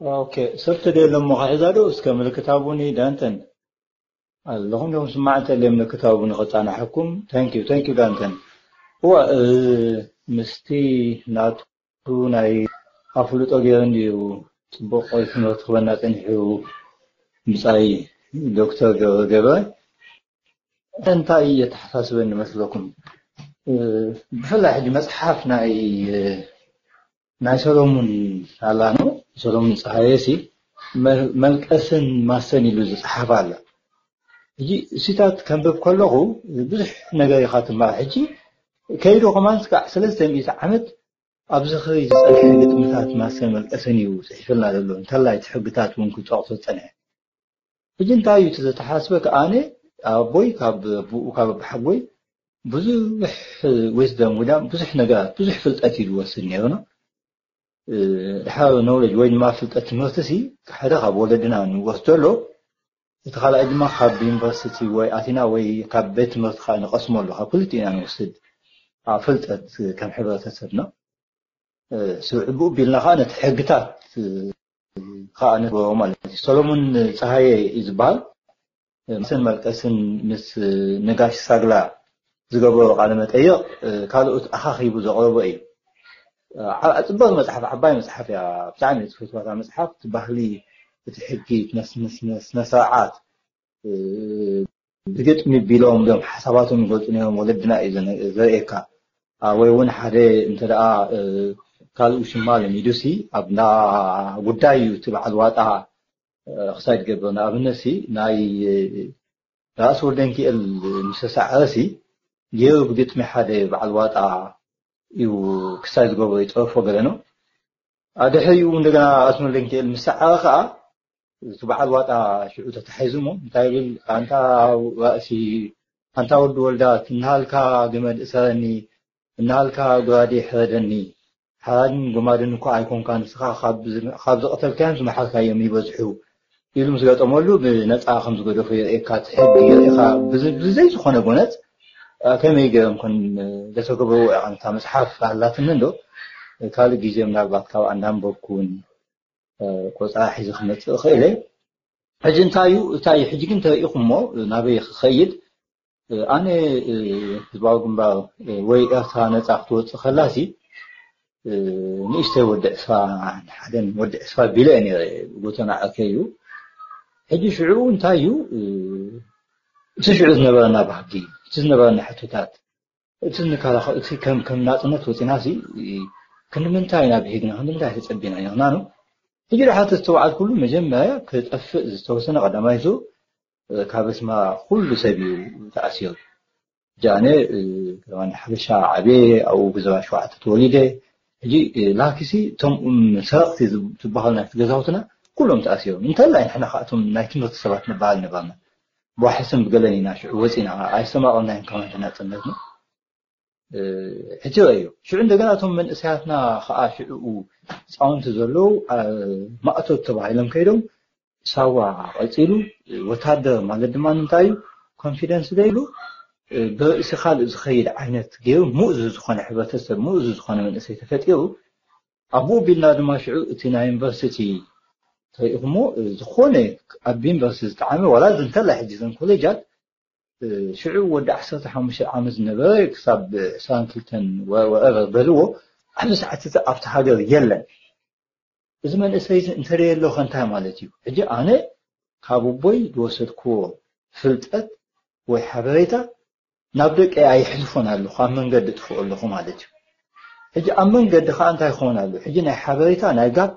ኦኬ፣ ሰብ ተደልዩ ኣሎ እሞ ክሕዛ ዶ? እስከ ምልክት ሃቡኒ ዳንተን። ኣለኹም ዶ? ስማዕ እንተልየ ምልክት ሃቡኒ ክጻናሓኩም። Thank you, thank you ዳንተን። እዋ፣ እ፣ ምስቲ ናቱ ናይ ኣፍልጦ ገይሩ እንድዩ ጽቡቕ ትምህርቲ ክበና ጸኒሑ ምጻይ ዶክተር ገብረ ገብረ። እንታይ የተሓሳስበኒ መስለኩም? እ፣ ብፍላይ ሕጂ መጽሓፍ ናይ፣ እ፣ ናይ ሰሎሙን ሳላኖ፣ ሰሎሙን ጸሃየ ሲ መል-፣ መልቀስን ማሰን ኢሉ ዝጸሓፍ ኣለ። ሕጂ እሲታት ከንብብ ከለኹ ብዙሕ ነገር ኢኻ ትማር። ሕጂ ከይዱ ከማን እስካዕ ሰለስተ ሚእቲ ዓመት ኣብ ዝኽሪ ዝጸንሐ ግጥምታት ማሰን መልቀስን እዩ ጽሒፍልና ዘሎ። እንተላይ እቲ ሕግታት እውን ክጠቕሶ ዝጸንሐ። ሕጂ እንታይ እዩ እቲ ዘተሓስበ? ከኣነ ኣቦይ ካብ ብኡ ካብ ኣቦሓጎይ ብዙሕ wisdom ወይ ድማ ብዙሕ ነገራት፣ ብዙሕ ፍልጠት እዩ ዝወስድ ነይሩ ነው። እ፣ ድሓር knowledge ወይ ድማ ፍልጠት ትምህርቲ ሲ ሓደ ካብ ወለድና ንወስዶ ኣሎ፣ እቲ ካልኣይ ድማ ካብ ዩኒቨርሲቲ ወይ ኣቲና ወይ ካብ ቤት ትምህርቲ ከዓ ንቐስሞ ኣሎ። ካብ ክልቲኡ ኢና ንወስድ ኣብ ፍልጠት ከም ሕብረተሰብና። እ፣ ስውዕ ብኡ ቢልና ከዓ ነቲ ሕግታት፣ እ፣ ከዓ ንግበሮ ማለት እዩ። ሰሎሙን ጸሃየ እዩ ዝበሃል። ምስን መልቀስን ምስ ነጋሽ ሳግላ ዝገበሮ ቃለ መጠይቕ፣ እ፣ ካልኦት ኣኻኺቡ ዘቕረቦ እዩ። እ፣ ዓ-፣ ጽብቕቲ መጽሓፍ፣ ዓባይ መጽሓፍ እያ። ብጣዕሚ እየ ዝፈትዋ እታ መጽሓፍ። እቲ ባህሊ፣ እቲ ሕጊ፣ እቲ ነስ-፣ ነስ-፣ ነስ-፣ ስነ ስርዓት፣ እ፣ ብግጥሚ ቢሎም እዮም ሓሳባቶም ይገልጹ ነይሮም። ወለድና እዩ ዘነ-፣ ዘርእየካ። ኣ፣ ወይ እውን ሓደ እንተ ደኣ፣ እ፣ ካልኡ ሽማ ለሚዱሲ ኣብ እንዳ ጉዳይ እዩ እቲ በዓል ዋጣ፣ እ፣ ክሳይ ዝገብር። ንኣብነት ሲ ናይ፣ እ፣ ራእሲ ወልደንኪኤል ምስ ተሳዕረ ሲ ገይሩ ብግጥሚ ሓደ በዓል ዋጣ እዩ ክሳይ ዝገብሮ ይጸርፎ ገለ ነው። ኣድሕሪኡ እንደገና ራእሲ ወልደንኪኤል ምስ ሰዓረ ከዓ እቲ በዓል ዋጣ ሽዑ ተታሒዙ እሞ እንታይ ይብል? ኣንታ ራእሲ፣ ኣንታ ወዲ ወልዳት፣ እናሃልካ ገመድ እሰረኒ፣ እናሃልካ ጎራዴ ሕረደኒ፣ ሓራድን ጎማድን እኳ ኣይኮንካ፣ ንስኻ ካብ ዝ-፣ ካብ ዝቐተልካዮም ዝመሓርካዮም ይበዝሑ ኢሉ ምስ ገጠመሉ ብነጻ ከም ዝገደፎ የርእየካ። እቲ ሕጊ የርእኻ። ብዝ-፣ ብዘይ ዝኾነ ጎነጽ፣ እ፣ ከመይ ገይሮም ኮን ዘተገበርዎ ኢኻ? እታ መጽሓፍ ኣላትኒ እንዶ ካልእ ግዜ ምናልባት ካብኣ እንዳንበብኩ እውን፣ እ፣ ቆጸራ ሒዘ ክመጽእ እኽእል እየ። ሕጂ እንታይ እዩ፣ እንታይ እዩ? ሕጂ ግን ተሪኢኹሞ ናበይ ክኸይድ? እ፣ ኣነ፣ እ፣ ህዝባዊ ግንባር፣ እ፣ ወይ ኤርትራ ነጻ ክትወጽእ ከላሲ፣ እ፣ ንእሽተይ ወዲ ዕስራ ሓደን ወዲ ዕስራ ቢለ እየ ነይረ፣ ጎተና ዕርከይ እዩ። ሕጂ ሽዑ እንታይ እዩ፣ እ፣ እቲ ሽዑ ዝነበረና ባህጊ፣ እቲ ዝነበረና ሕቶታት፣ እቲ ንከላኸ-፣ እቲ ከም፣ ከም ናጽነት ወጺናሲ፣ እ፣ ክንምንታይ ኢና ብሂግና፣ ክንምንታይ ተጸቢና ኢና ነው? ሕጂ ደሓር ተስተውዓልኩሉ መጀመርያ ክጠፍእ ዝተወሰነ ቀዳማይ ዙር፣ እ፣ ካብ ኣስመራ ኩሉ ሰብ እዩ ተኣሲሩ። ጃነ፣ እ፣ ከተማ ሓበሻ ዓብየ፣ ኣብኡ ብዘባ ሸውዓተ ተወሊደ። ሕጂ፣ እ፣ ላኪሲ እቶም፣ እም፣ ሰረቕቲ ዝብ-፣ ዝበሃሉ ናይቲ ገዛውትና ኩሎም ተኣሲሮም። እንተላይ ንሕና ከዓ እቶም ናይ ትምህርቲ ሰባት ንበሃል ነበርና። ብዋሕስን ብገለን ኢና ሽዑ ወፂና፣ ኣይስተማቐልናዮን ከማን ተናፅነትና። እ፣ ሕጂ ረእዮ። ሽዑ እንደገና እቶም መንእሰያትና ከዓ ሽዕኡ ህፃውንቲ ዘለዉ፣ አ፣ ማእቶት ተባሂሎም ከይዶም ሳዋ ቀፂሉ። ወታደር ማለት ድማ እንታይ እዩ? ኮንፊደንስ ዘይብሉ፣ እ፣ ብርእሲ ካልእ ዝኸይድ ዓይነት ገይሩ ምኡዝ ዝኾነ ሕብረተሰብ፣ ምኡዝ ዝኾነ መንእሰይ ተፈጢሩ። ኣብኡ ቢልና ድማ ሽዑ እቲ ናይ ዩኒቨርሲቲ ተሪኢኹሞ፣ እ፣ ዝኾነ ኣብ ዩኒቨርሲቲ ዝጠዓመ፣ ዋላ እዚ እንተላይ ሕጂ ዘን ኮሌጃት፣ እ፣ ሽዑ ወዲ ዓሰርተ ሓሙሽተ ዓመት ዝነበረ ክሳብ ዕስራን ክልተን ወ-፣ ወ-፣ በልዎ፣ ኣብዚ ሰዓት እዚ ኣብቲ ሃገር የለን። እዚ መንእሰይ እዚ እንተደየሎ ከ እንታይ ማለት እዩ? ሕጂ ኣነ ካብ ኣቦይ ዝወሰድክዎ ፍልጠት ወይ ሓበሬታ ናብ ደቀይ ኣይሕልፎን ኣለኹ፣ ኣብ መንገዲ ጥፍኦ ኣለኹ ማለት እዩ። ሕጂ ኣብ መንገዲ ከዓ እንታይ ክኸውን ኣሎ? ሕጂ ናይ ሓበሬታ ናይ ጋፕ፣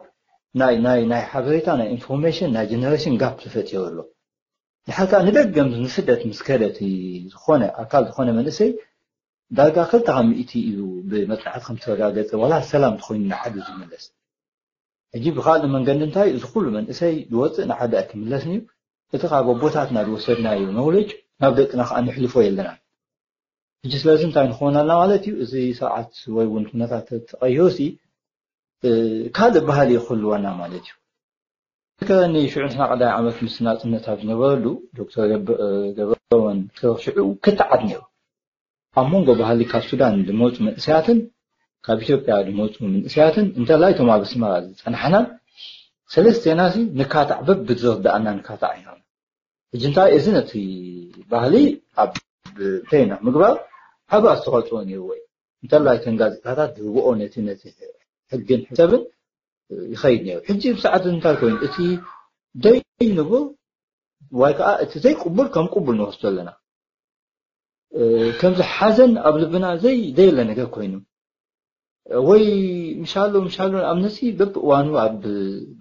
ናይ፣ ናይ፣ ናይ ሓበሬታ ናይ ኢንፎርሜሽን ናይ ጀነሬሽን ጋፕ ተፈጢሩ ኣሎ። ድሓር ከዓ ንደገ ንስደት ምስ ከደ እቲ ዝኾነ ኣካል ዝኾነ መንእሰይ ዳርጋ ክልተ ካብ ሚእቲ እዩ ብመጽናዕቲ ከም ዝተረጋገጸ ዋላ ሰላም ተኾይኑ ንዓዱ ዝምለስ። ሕጂ ብኻልእ መንገዲ እንታይ እዚ ኩሉ መንእሰይ ዝወፅእ ንዓዱ ኣይክምለስን እዩ። እቲ ካብ ኣቦታትና ዝወሰድናዮ ኖውሌጅ ናብ ደቅና ከዓ ንሕልፎ የለናን። ሕጂ ስለዚ እንታይ ንኸውን ኣለና ማለት እዩ? እዚ ስርዓት ወይ እውን ኩነታት ተቐይሩ ሲ፣ እ፣ ካልእ ባህሊ ክህልወና ማለት እዩ። ከኒ ሽዑ ንሕና ቀዳማይ ዓመት ምስ ናጽነት ኣብ ዝነበረሉ ዶክተር ገብ-፣ እ፣ ገብረወን ሽዑ ክትዓት ነይሩ። ኣብ መንጎ ባህሊ ካብ ሱዳን ዝመጹ መንእሰያትን ካብ ኢትዮጵያ ዝመጹ መንእሰያትን እንተላይ እቶም ኣብ ኣስመራ ዝጸናሕናን ሰለስቴና ሲ ንካታዕ፣ በብዝርዳእና ንካታዕ ኢና። ሕጂ እንታይ እዚ ነቲ ባህሊ ኣብ እንተይና ምግባር ዓቢ ኣስተዋፅኦ ነይርዎ እዩ። እንተላይ እተን ጋዜጣታት ዝህብኦ ነቲ ነቲ ሕግን ሕሰብን ይኸይድ ነይሩ። ሕጂ ብሰዓት እንታይ ኮይኑ እቲ ደይ ንቡር ወይ ከዓ እቲ ዘይቅቡል ከም ቅቡል ንወስዶ ኣለና። ከምዚ ሓዘን ኣብ ልብና ዘይ ዘየለ ነገር ኮይኑ ወይ ምሻሎ ምሻሎ ኣብ ነሲ በብእዋኑ ኣብ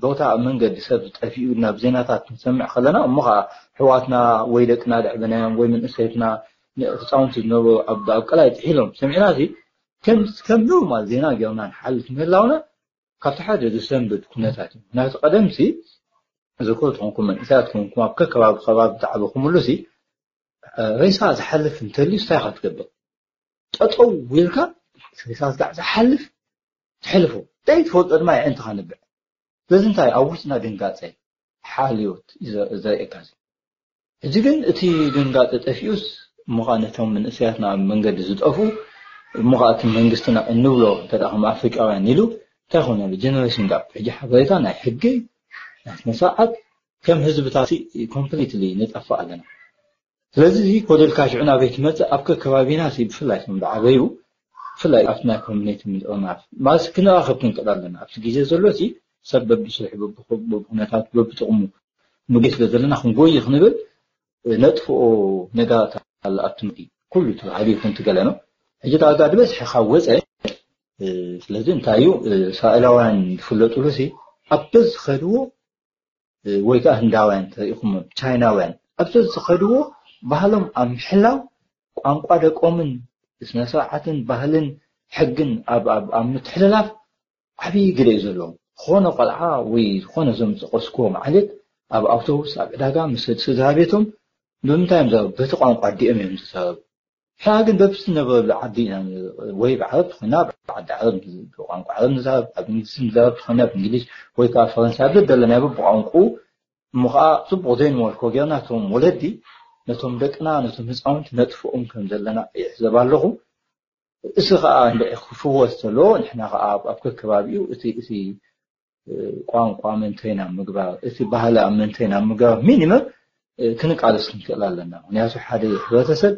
ቦታ ኣብ መንገዲ ሰብ ጠፊኡ ናብ ዜናታት ክንሰምዕ ከለና እሞ ከዓ ሕዋትና ወይ ደቅና ደዕበናዮም ወይ መንእሰይትና ህፃውንቲ ዝነበሩ ኣብ ኣብ ቀላይ ጥሒሎም ሰሚዕና ሲ ከም ከም ኖርማል ዜና ጌርና ንሓልፍ ምህላውና ካብቲ ሓደ ዝሰንብድ ኩነታት እዩ። ናቲ ቀደምሲ ዝኮ ትኾንኩም መንእሰያት ኮንኩም ኣብ ከከባቢ ከባቢ ዝዓበኹምሉ ሲ ሬሳ ዝሓልፍ እንተልዩ ስታይ ኢኻ ትገብር? ጠጠው ኢልካ ሬሳ ስጋዕ ዝሓልፍ ትሕልፎ። እንታይ ትፈልጦ ድማ የዕንትኻ ንብዕ። ስለዚ እንታይ ኣብ ውሽጥና ድንጋጸ ሓልዮት እዩ ዘ- ዘርእየካ እዚ። ሕጂ ግን እቲ ድንጋጸ ጠፊኡስ እሞ ኸኣ ነቶም መንእሰያትና ኣብ መንገዲ ዝጠፍኡ እሞ ኸኣ እቲ መንግስትና እንብሎ እንተ ደኣ ከም ኣፍሪቃውያን ኢሉ እንታይ ኮነ ጀነሬሽን ጋፕ። ሕጂ ሓበሬታ ናይ ሕጊ ናይ ስነ ስርዓት ከም ህዝብታት ኮምፕሊትሊ ንጠፍእ ኣለና። ስለዚ እዚ ኮደልካ ሽዑ ናበይ ትመጽእ ኣብ ከከባቢና ሲ ብፍላይ እቶም ዝዓበዩ ብፍላይ ኣብቲ ናይ ኮሚኒቲ ምጥርናፍ ማለት ክንራኸብ ክንክእል ኣለና ኣብቲ ግዜ ዘሎ ሲ ሰብ በብስርሑ በብኩነታት በብጥቕሙ ንጎይ ስለ ዘለና ክንጎይ ክንብል ነጥፍኦ ነገራት ኣሎ ኣብቲ ምዲ ኩሉ ተባሂሉ ይኹን ትገለ ነው ሕጂ ዳርጋ ዝበዝሐ ካብ ወፀ ስለዚ እንታይ እዩ እስራኤላውያን ዝፍለጥሉ ሲ ኣብ በዝኸድዎ ወይ ከዓ ህንዳውያን ተሪእኹም ቻይናውያን ኣብ ዝኸድዎ ባህሎም ኣብ ምሕላው ቋንቋ ደቆምን ስነ ስርዓትን ባህልን ሕግን ኣብ ኣብ ኣብ ምትሕልላፍ ዓብዪ ግደ እዩ ዘለዎም። ዝኾነ ቆልዓ ወይ ዝኾነ እዞም ዝጠቀስኩዎም ዓሌት ኣብ ኣውቶቡስ ኣብ ዕዳጋ ምስ ስድራ ቤቶም ብምንታይ እዮም ዘረቡ? በቲ ቋንቋ ኣዲኦም እዮም ዝዛረቡ። ሕራ ግን በብቲ ነበረሉ ዓዲ ኢና ወይ ብዓረብ ትኾና ብዓዲ ዓረብ ብቋንቋ ዓረብ ንዛረብ ኣብ እንግሊዝ ንዛረብ ትኾና ብእንግሊዝ ወይ ከዓ ፈረንሳ ኣብ ደለናዮ ብቋንቁ እሞ ከዓ ፅቡቅ ዘይንመልኮ ጌርና እቶም ወለዲ ነቶም ደቅና ነቶም ህፃውንቲ ነጥፍኦም ከም ዘለና ይሕዘብ ኣለኹ። እሱ ከዓ እንድዒ ክፍወስ ተሎ ንሕና ከዓ ኣብ ከከባቢኡ እቲ እቲ ቋንቋ መንተይና ምግባር፣ እቲ ባህሊ ኣብ መንተይና ምግባር ሚኒመም ክንቃለስ ክንክእል ኣለና። ምክንያቱ ሓደ ሕብረተሰብ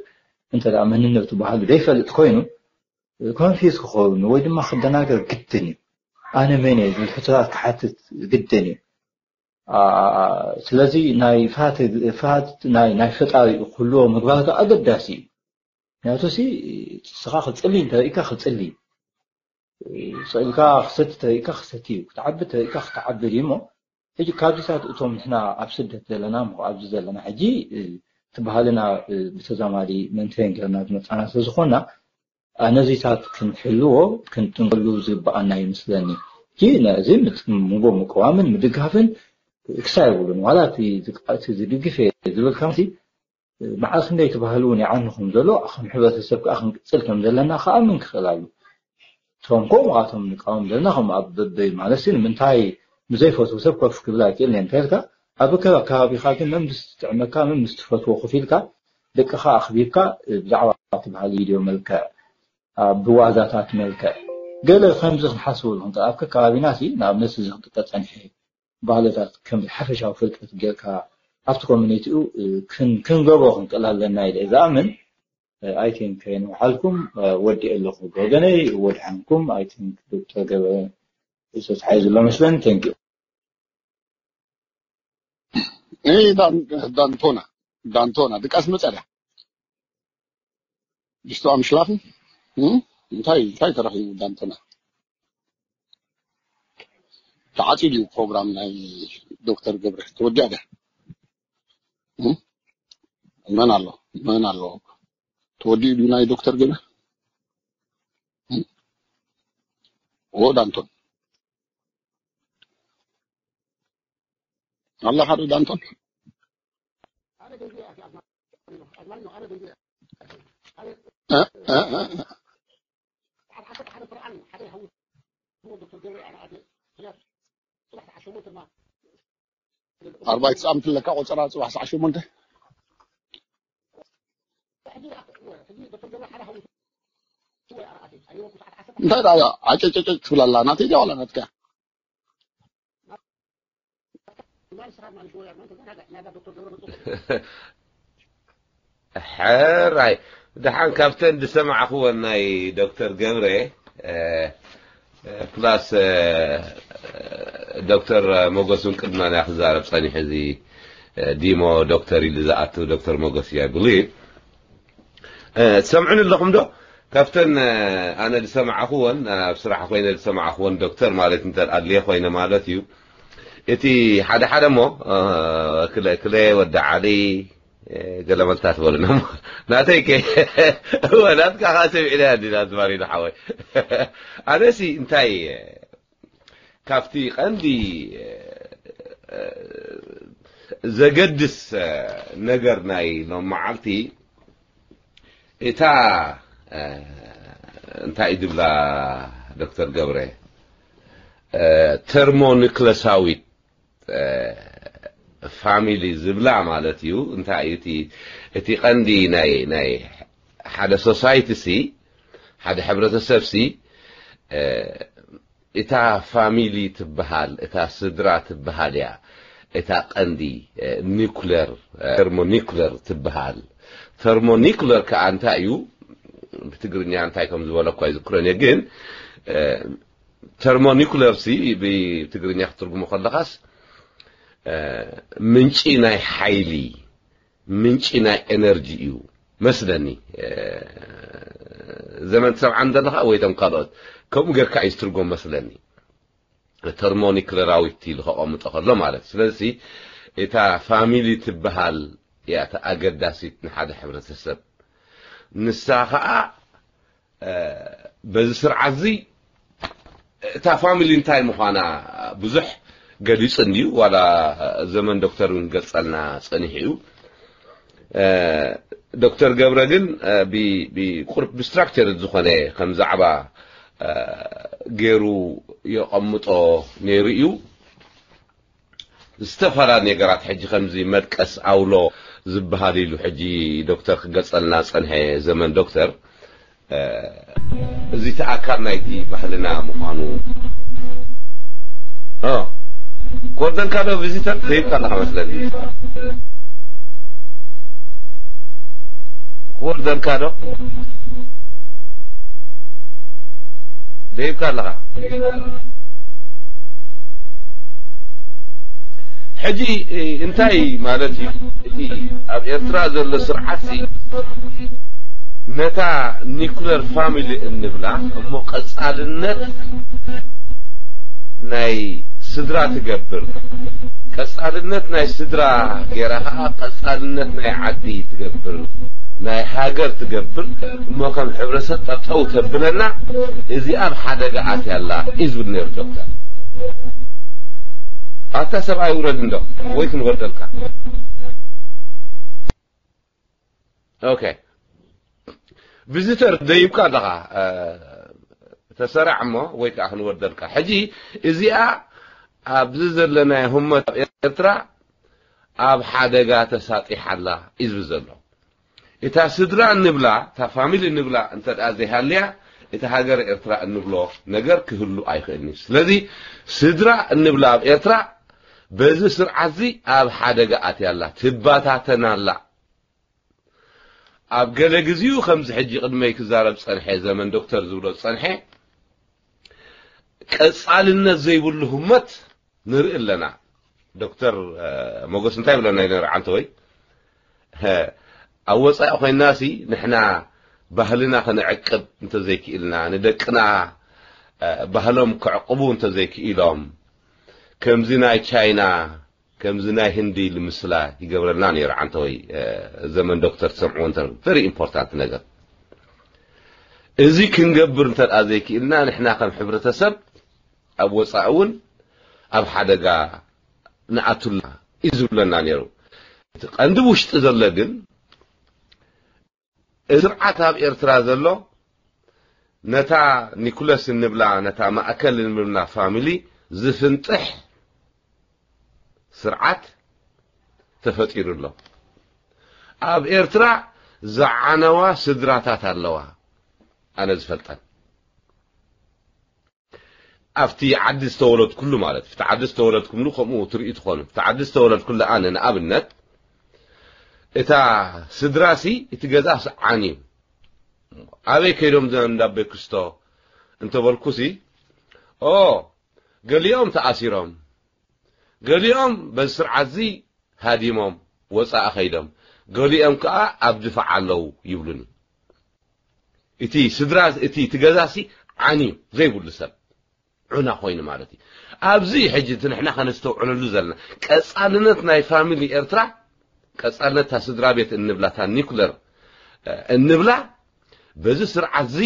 እንተ ደኣ መንነቱ ባህሉ ዘይፈልጥ ኮይኑ ኮንፊዝ ክኸውን ወይ ድማ ክደናገር ግድን እዩ። ኣነ መን እየ ዝብል ሕቶታት ክሓትት ግድን እዩ። ስለዚ ናይ ፍርሃት ናይ ፈጣሪ ክህልዎ ምግባር ኣገዳሲ እዩ። ምክንያቱ ንስኻ ክፅሊ እንተሪእካ ክፅሊ ስእልካ ክሰቲ ተሪእካ ክሰቲ እዩ ክትዓቢ ተሪእካ ክትዓቢ ድዩ እሞ ሕጂ ካብዚታት እቶም ንሕና ኣብ ስደት ዘለና እሞ ኣብዚ ዘለና ሕጂ እቲ ባህልና ብተዛማዲ መንተን ገርና ዝመፃና ስለዝኮና ነዚታት ክንሕልዎ ክንጥንቀሉ ዝግበኣና ይመስለኒ። ሕጂ ነዚ ምንጎ ምቅዋምን ምድጋፍን ክሳይ ይብሉን ዋላ እቲ ዝድግፍ እየ ዝብል ከምሲ መዓስ ክንደይ እቲ ባህሊ እውን ይዓኒ ከም ዘሎ ከም ሕብረተሰብ ከዓ ክንቅፅል ከም ዘለና ክኣምን ክኽእል ኣሎ። እቶም ከምኡ ኣቶም ንቃወም ዘለና ከም ኣብ በበይ ማለት ሲ ንምንታይ ንዘይፈትዉ ሰብ ኮፍ ክብል ኣይክእልን እየ እንተልካ ኣብ ከ ኣከባቢኻ ግን መን ምስ ትጥዕመካ መን ምስ ትፈትዎ ኮፍ ኢልካ ደቅኻ ኣኽቢብካ ብዛዕባ እቲ ባህሊ ቪድዮ መልክዕ ብዋዛታት መልክዕ ገለ ከምዚ ክንሓስበሉ ክንክእል ኣብ ከከባቢና ሲ ንኣብነት እዚ ክጥቀ ፀኒሐ ባህልታት ከም ሓፈሻዊ ፍልጠት ጌርካ ኣብቲ ኮሚኒቲኡ ክንገብሮ ክንክእል ኣለና ኢለ ዝኣምን። I think ከይንውሓልኩም ወዲእ ኣለኹ ብወገነይ ወድሓንኩም። I think ዶክተር ገበ ተታሒዙ ኣሎ መስለኒ። Thank you። Hey, Dan, Dantona. Dantona. Du kannst mit Alter. Bist du am Schlafen? Hm? እንታይ እንታይ ተረኺቡ ዳንተና ተዓፂ ድዩ ፕሮግራም ናይ ዶክተር ገብረ ተወዲኣ ድያ መን ኣሎ መን ኣሎ ተወዲኡ ድዩ ናይ ዶክተር ገብረ ኦ ዳንቶን ኣላ ሓደ ዳንቶን ኣርባዕተ ሰዓት ኣለካ ቆፀራ ፅባሕ ሰዓት ሸሞንተ እንታይ ዳ ዓጨጨጨጭ ትብል ኣላ ናተይ ድያ ዋላ ናትካ ሕራይ፣ ደሓን ካብተን ዝሰማዕኽወን ናይ ዶክተር ገብረ፣ እ፣ እ፣ ፕላስ፣ እ፣ ዶክተር ሞገስ እውን ቅድመና ክዛረብ ጸኒሑ፣ እዚ፣ እ፣ ዲሞ ዶክተር ኢሉ ዝኣቱ ዶክተር ሞገስ እዩ፣ I believe። እ፣ ትሰምዑኒ ኣለኹም ዶ? ካብተን፣ እ፣ ኣነ ዝሰማዕኽወን፣ ኣብ ስራሕ ኮይነ ዝሰማዕኽወን ዶክተር ማለት እንተ ኣድልየ ኮይነ ማለት እዩ። እቲ ሓደ ሓደ እሞ፣ እ፣ ክለ-፣ ክለ ወዲ ዓሊ፣ እ፣ ገለመልታ ትበሉና እሞ። ናተይ ከ-፣ እወ፣ ናትካ ኸዓ ሰሚዕናያ እንዲና፣ ኣዝማሪኖ ሓወይ። ኣነሲ እንታይ፣ እ፣ ካብቲ ቀንዲ፣ እ፣ እ፣ ዘገድስ፣ እ፣ ነገር ናይ ሎም መዓልቲ እታ፣ እ፣ እንታይ እዩ ዝብላ ዶክተር ገብረ፣ እ፣ ተርሞኒክለሳዊት፣ እ፣ ፋሚሊ ዝብላ ማለት እዩ። እንታይ እዩ እቲ፣ እቲ ቀንዲ ናይ፣ ናይ ሓደ ሶሳይቲ ሲ፣ ሓደ ሕብረተሰብ ሲ፣ እ፣ እታ ፋሚሊ ትበሃል፣ እታ ስድራ ትበሃል እያ እታ ቀንዲ፣ እ፣ ኒኩለር፣ እ፣ ተርሞኒኩለር ትበሃል። ተርሞኒኩለር ከኣ እንታይ እዩ? ብትግርኛ እንታይ ከም ዝበለ እኳ ይዝክሮን እየ፣ ግን፣ እ፣ ተርሞኒኩለር ሲ ብትግርኛ ክትትርጉሞ ከለኻስ፣ እ፣ ምንጪ ናይ ሓይሊ፣ ምንጪ ናይ ኤነርጂ እዩ መስለኒ። እ፣ ዘመን ትሰምዓን ዘለኻ ወይ እቶም ካልኦት ከምኡ ጌርካ እዩ ዝትርጎም መስለኒ። ተርሞኒክለራዊት ኢሉ ከቐምጦ ከሎ ማለት። ስለዚ እታ ፋሚሊ ትበሃል እያ እታ ኣገዳሲት ንሓደ ሕብረተሰብ። ንሳ ኸኣ፣ እ፣ በዚ ስርዓት እዚ እታ ፋሚሊ እንታይ ምዃና ብዙሕ ገሊጹ እንድዩ፣ ዋላ ዘመን ዶክተር እውን ክገልጸልና ጸኒሑ እዩ። እ፣ ዶክተር ገብረ ግን፣ እ፣ ብ-፣ ብቁርብ ብስትራክቸር ዝኾነ ከም ዛዕባ፣ እ፣ ገይሩ የቐምጦ ነይሩ እዩ። ዝተፈላለዩ ነገራት ሕጂ ከምዚ መድቀስ ኣውሎ ዝበሃል ኢሉ ሕጂ ዶክተር ክገልጸልና ጸንሐ፣ ዘመን ዶክተር፣ እ፣ እዚ እቲ ኣካል ናይቲ ባህልና ምዃኑ። ኦ፣ ክወርደልካ ዶ ቪዚተር? ደይብካ ኣለኻ መስለኒ። ክወርደልካ ዶ? ደይብካ ኣለኻ። ሕጂ፣ እ፣ እንታይ ማለት እዩ? እቲ ኣብ ኤርትራ ዘሎ ስርዓት ሲ ነታ ኒኩለር ፋሚሊ እንብላ እሞ ቀጻልነት ናይ ስድራ ትገብር፣ ቀጻልነት ናይ ስድራ ገይራ ኸዓ ቀጻልነት ናይ ዓዲ ትገብር፣ ናይ ሃገር ትገብር እሞ ከም ሕብረተሰብ ጠጠው ተብለና፣ እዚኣ ኣብ ሓደጋ ኣትያ ኣላ እዩ ዝብል ነይሩ ዶክተር። ኣታ ሰብኣይ ውረድ እንዶ ወይ ክንወርደልካ። ኦኬ። ቪዚተር ደይብካ ኣለኻ፣ እ፣ ተሰራዕ እሞ ወይ ከዓ ክንወርደልካ። ሕጂ እዚኣ ኣብዚ ዘለናዮ ህሞት ኣብ ኤርትራ ኣብ ሓደጋ ተሳጢሓ ኣላ እዩ ዝብል ዘሎ። እታ ስድራ እንብላ፣ እታ ፋሚሊ እንብላ እንተ ደኣ ዘይሃልያ፣ እቲ ሃገር ኤርትራ እንብሎ ነገር ክህሉ ኣይኽእልን እዩ። ስለዚ ስድራ እንብላ ኣብ ኤርትራ በዚ ስርዓት እዚ ኣብ ሓደጋ ኣትያ ኣላ፣ ትባታተን ኣላ። ኣብ ገለ ግዜኡ ከምዚ ሕጂ ቅድመይ ክዛረብ ጸንሐ፣ ዘመን ዶክተር ዝብሎ ጸንሐ፣ ቀጻልነት ዘይብሉ ህሞት ንርኢ ኣለና። ዶክተር፣ እ፣ ሞገስ እንታይ ይብለና እዩ ነይሩ ዓንተወይ? ሀ፣ ኣብ ወጻኢ ኮይንና ሲ ንሕና ባህልና ከነዕቅብ እንተዘይክኢልና፣ ንደቅና፣ እ፣ ባህሎም ከዕቅቡ እንተዘይክኢሎም፣ ከምዚ ናይ ቻይና፣ ከምዚ ናይ ህንዲ ልምስላ ይገብረልና ነይሩ ዓንተወይ። እ፣ ዘመን ዶክተር ትሰምዕዎ እንተ very important ነገር። እዚ ክንገብር እንተ ደኣ ዘይክኢልና፣ ንሕና ከም ሕብረተሰብ ኣብ ወጻኢ እውን ኣብ ሓደጋ ንኣቱላ እዩ ዝብለና ነይሩ። እቲ ቀንዲ ውሽጢ ዘሎ ግን፣ እቲ ስርዓት ኣብ ኤርትራ ዘሎ ነታ ኒኩለስ እንብላ፣ ነታ ማእከል እንብላ ፋሚሊ ዝፍንጥሕ ስርዓት ተፈጢሩ ኣሎ። ኣብ ኤርትራ ዝዓነዋ ስድራታት ኣለዋ፣ ኣነ ዝፈልጠን። ኣብቲ ዓዲ ዝተወለድኩሉ ማለት ኣብቲ ዓዲ ዝተወለድኩምሉ ከምኡ ትርኢ ትኾኑ ኣብቲ ዓዲ ዝተወለድኩሉ ኣነ ንኣብነት እታ ስድራሲ እቲ ገዛስ ዓን እዩ ኣበይ ከይዶም ዘን እንዳበይ ክስቶ እንተበልኩሲ ኦ ገሊኦም ተኣሲሮም ገሊኦም በዚ ስርዓትዚ ሃዲሞም ወፃኢ ከይዶም ገሊኦም ከዓ ኣብ ድፋዕ ኣለዉ ይብሉኒ እቲ ስድራ እቲ እቲ ገዛሲ ዓን እዩ ዘይብሉ ሰብ ዑና ኮይኑ ማለት እዩ ኣብዚ ሕጂ እቲ ንሕና ከነስተውዕለሉ ዘለና ቀፃልነት ናይ ፋሚሊ ኤርትራ ቀፃልነት እታ ስድራ ቤት እንብላ እታ ኒኩለር እንብላ በዚ ስርዓት እዚ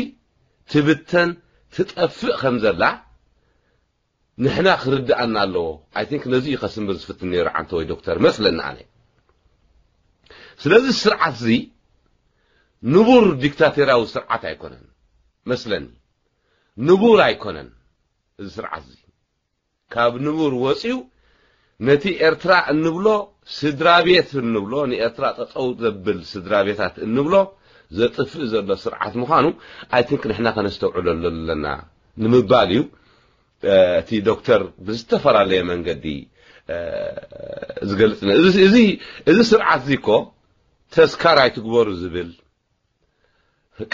ትብተን ትጠፍእ ከም ዘላ ንሕና ክርድኣና ኣለዎ I think ነዚ እዩ ከስምር ዝፍትን ነይሩ ዓንተ ወይ ዶክተር መስለኒ ኣነ ስለዚ ስርዓት እዚ ንቡር ዲክታቴራዊ ስርዓት ኣይኮነን መስለኒ ንቡር ኣይኮነን እዚ ስርዓት እዚ ካብ ንቡር ወፂኡ ነቲ ኤርትራ እንብሎ ስድራ ቤት እንብሎ ንኤርትራ ጠጠው ዘብል ስድራ ቤታት እንብሎ ዘጥፍእ ዘሎ ስርዓት ምዃኑ I think ንሕና ከነስተውዕለሉ ኣለና ንምባል እዩ እቲ ዶክተር ብዝተፈላለየ መንገዲ ዝገልጽ እዚ ስርዓት እዚ እኮ ተስካር ኣይትግበሩ ዝብል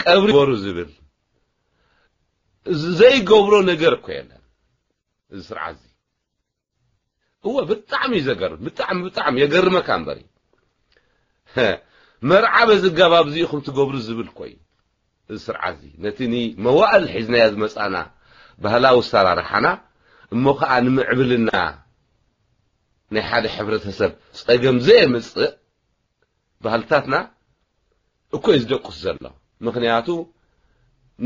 ቀብሪ ግበሩ ዝብል ዘይገብሮ ነገር እኮ የለን እዚ ስርዓት እዚ እወ ብጣዕሚ እዩ ዘገርም ብጣዕሚ ብጣዕሚ የገርመካ እምበሪ መርዓ በዚ ኣገባብ እዚ ኢኹም ትገብሩ ዝብል እኮ እዩ እዚ ስርዓት እዚ ነቲ ንመዋእል ሒዝናዮ ዝመፃና ባህላዊ ኣሰራርሓና እሞ ከዓ ንምዕብልና ናይ ሓደ ሕብረተሰብ ፀገም ዘየምፅእ ባህልታትና እኮ እዩ ዝደቁስ ዘሎ ምክንያቱ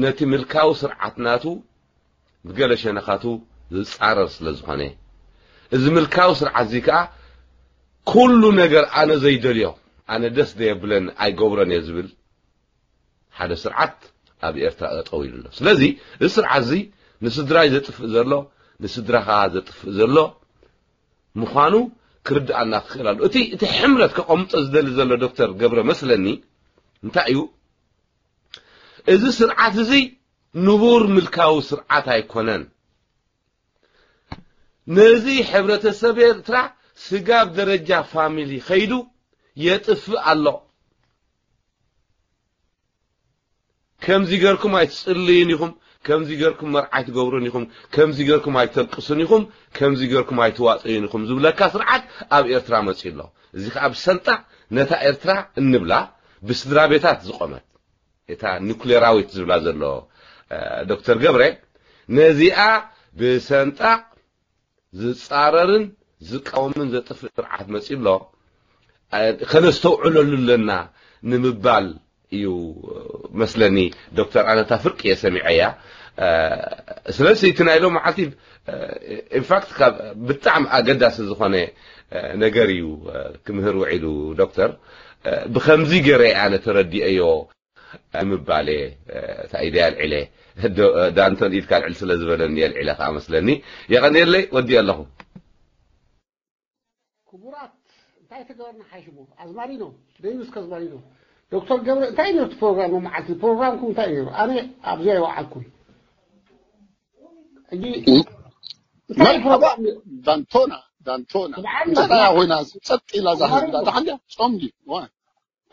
ነቲ ምልካዊ ስርዓት ናቱ ብገለ ሸነኻቱ ዝፃረር ስለ ዝኾነ እዚ ምልካዊ ስርዓት እዚ ከዓ ኩሉ ነገር ኣነ ዘይደልዮ ኣነ ደስ ዘየብለኒ ኣይገብሮን እየ ዝብል ሓደ ስርዓት ኣብ ኤርትራ ጠጠው ኢሉ ኣሎ ስለዚ እዚ ስርዓት እዚ ንስድራይ ዘጥፍእ ዘሎ ንስድራኻ ዘጥፍእ ዘሎ ምዃኑ ክርድኣና ክኽእል ኣሎ እቲ እቲ ሕምረት ከቐምጦ ዝደሊ ዘሎ ዶክተር ገብረ መስለኒ እንታይ እዩ እዚ ስርዓት እዚ ንቡር ምልካዊ ስርዓት ኣይኮነን ነዚ ሕብረተሰብ ኤርትራ ስጋብ ደረጃ ፋሚሊ ከይዱ የጥፍእ ኣሎ ከምዚ ገርኩም ኣይትጽልዩን ኢኹም፣ ከምዚ ገርኩም መርዓ ኣይትገብሩን ኢኹም፣ ከምዚ ገርኩም ኣይተልቅሱን ኢኹም፣ ከምዚ ገርኩም ኣይትዋጸዩን ኢኹም ዝብለካ ስርዓት ኣብ ኤርትራ መጺኡ ኣሎ። እዚ ከኣ ብሰንጣ ነታ ኤርትራ እንብላ ብስድራ ቤታት ዝቖመት እታ ኒኩሌራዊት ዝብላ ዘሎ ዶክተር ገብረ ነዚኣ ብሰንጣ ዝጻረርን ዝቃወምን ዘጥፍእ ስርዓት መጺኡ ኣሎ። ከነስተውዕለሉ ኣለና ንምባል እዩ መስለኒ። ዶክተር ኣነታ ፍርቂ እየ ሰሚዐያ። ስለዚ እቲ ናይ ሎም መዓልቲ ኢንፋክት ካብ ብጣዕሚ ኣገዳሲ ዝኾነ ነገር እዩ ክምህር ውዒሉ ዶክተር። ብኸምዚ ገይረ ኣነ ተረዲአዮ ንምባል እየ። እንታይ ኢደ ኣልዒለ ዳንቶን ኢድካ ኣልዕል ስለ ዝበለኒ የልዒለ ከዓ መስለኒ። የቐንየለይ፣ ወዲኦ ኣለኹ። ክቡራት እንታይ ተገበርና ሓይሽሞ ኣዝማሪኖ ደይኑስ ከዝማሪኖ ዶክተር ገብረ እንታይ ነቲ ፕሮግራም መዓልቲ ፕሮግራምኩም እንታይ ነይሩ? ኣነ ኣብዚ ኣይወዓልኩን። ሕጂ እንታይ መርሓባ ፕሮግራም ዳንቶና ዳንቶና ብዓል እንታይ ኮይና ጸጥ ኢላ እዛ ህዝቢ ዳሓንዲያ ጾም ድዩ?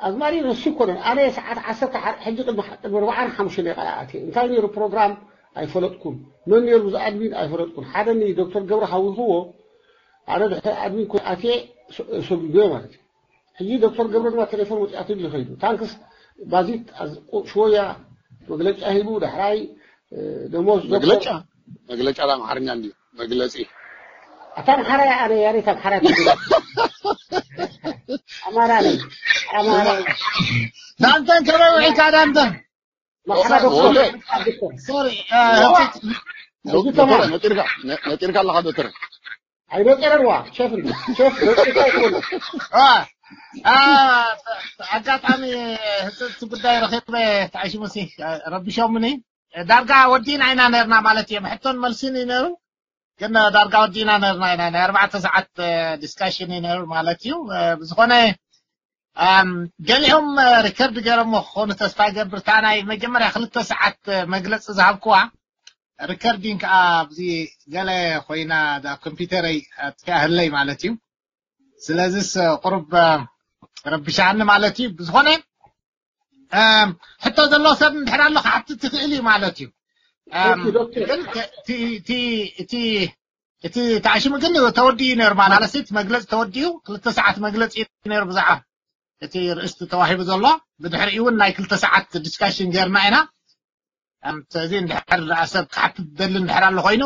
ኣዝማሪ ንሱ ይኮነን ኣነ ሰዓት ዓሰርተ ሓደ ሕጂ ቅድሚ ቅድሚ ኣርባዓን ሓሙሽተ ደቂቃ ይኣትየ እንታይ ነይሩ ፕሮግራም ኣይፈለጥኩን መን ነይሩ እዚ ኣድሚን ኣይፈለጥኩን ሓደ ኒ ዶክተር ገብረ ሓዊኽዎ ኣነ ድሕሪ ኣድሚን ኮ ኣትየ ሰጉግዮ ማለት እዩ ሕጂ ዶክተር ገብረ ድማ ቴሌፎን ወፂኣትሉ ዝኸይዱ ታንክስ ባዚት ሽወያ መግለጫ ሂቡ ዳሕራይ ደሞዝ መግለጫ መግለጫ ዳ ኣምሓርኛ እንድዩ መግለጺ ኣታ ኣምሓራይ ኣነ ያሬት ኣምሓራይ ትግርኛ ኣማራ ነኝ ኣማራ ዳንተን ከመይ ውዒልካ ዳንተን ማሕራ ዶክተር ሶሪ ነጢርካ ነጢርካ ኣለኻ ዶክተር ኣይነጠረን ዋ ሸፍ እንዲ ሸፍ ነጢርካ ይኮነ ኣጋጣሚ ህፅፅቲ ጉዳይ ረኺበ ተዓሽሙሲ ረቢሾምኒ ዳርጋ ወዲና ኢና ነርና ማለት እዮም ሕቶን መልሲን እዩ ነሩ ግን ዳርጋ ወዲና ነርና ኢና ናይ ኣርባዕተ ሰዓት ዲስካሽን እዩ ነሩ ማለት እዩ ብዝኾነ ገሊኦም ሪከርድ ገይሮሞ ክኾኑ ተስፋ ይገብር እታ ናይ መጀመርያ ክልተ ሰዓት መግለፂ ዝሃብክዋ ሪከርዲንግ ከዓ ኣብዚ ገለ ኮይና እዛ ኮምፒውተረይ ኣጥፊኣህለይ ማለት እዩ። ስለዚስ ቁሩብ ረብሻኒ ማለት እዩ። ብዝኾነ ሕቶ ዘለዎ ሰብ እንድሕር ኣሎ ክሓትት ትኽእል እዩ ማለት እዩ። ግን እቲ ተኣሽሙ ግን ተወዲኡ ነይሩ ማለት እቲ መግለፂ ተወዲኡ ክልተ ሰዓት መግለፂ እዩ ነይሩ ብዛዕባ እቲ ርእስቲ ተዋሂቡ ዘሎ። ብድሕሪኡ እውን ናይ ክልተ ሰዓት ዲስካሽን ጌርና ኢና። ስለዚ እንድሕር ደኣ ሰብ ክሓትት ደሊ እንድሕር ኣሎ ኮይኑ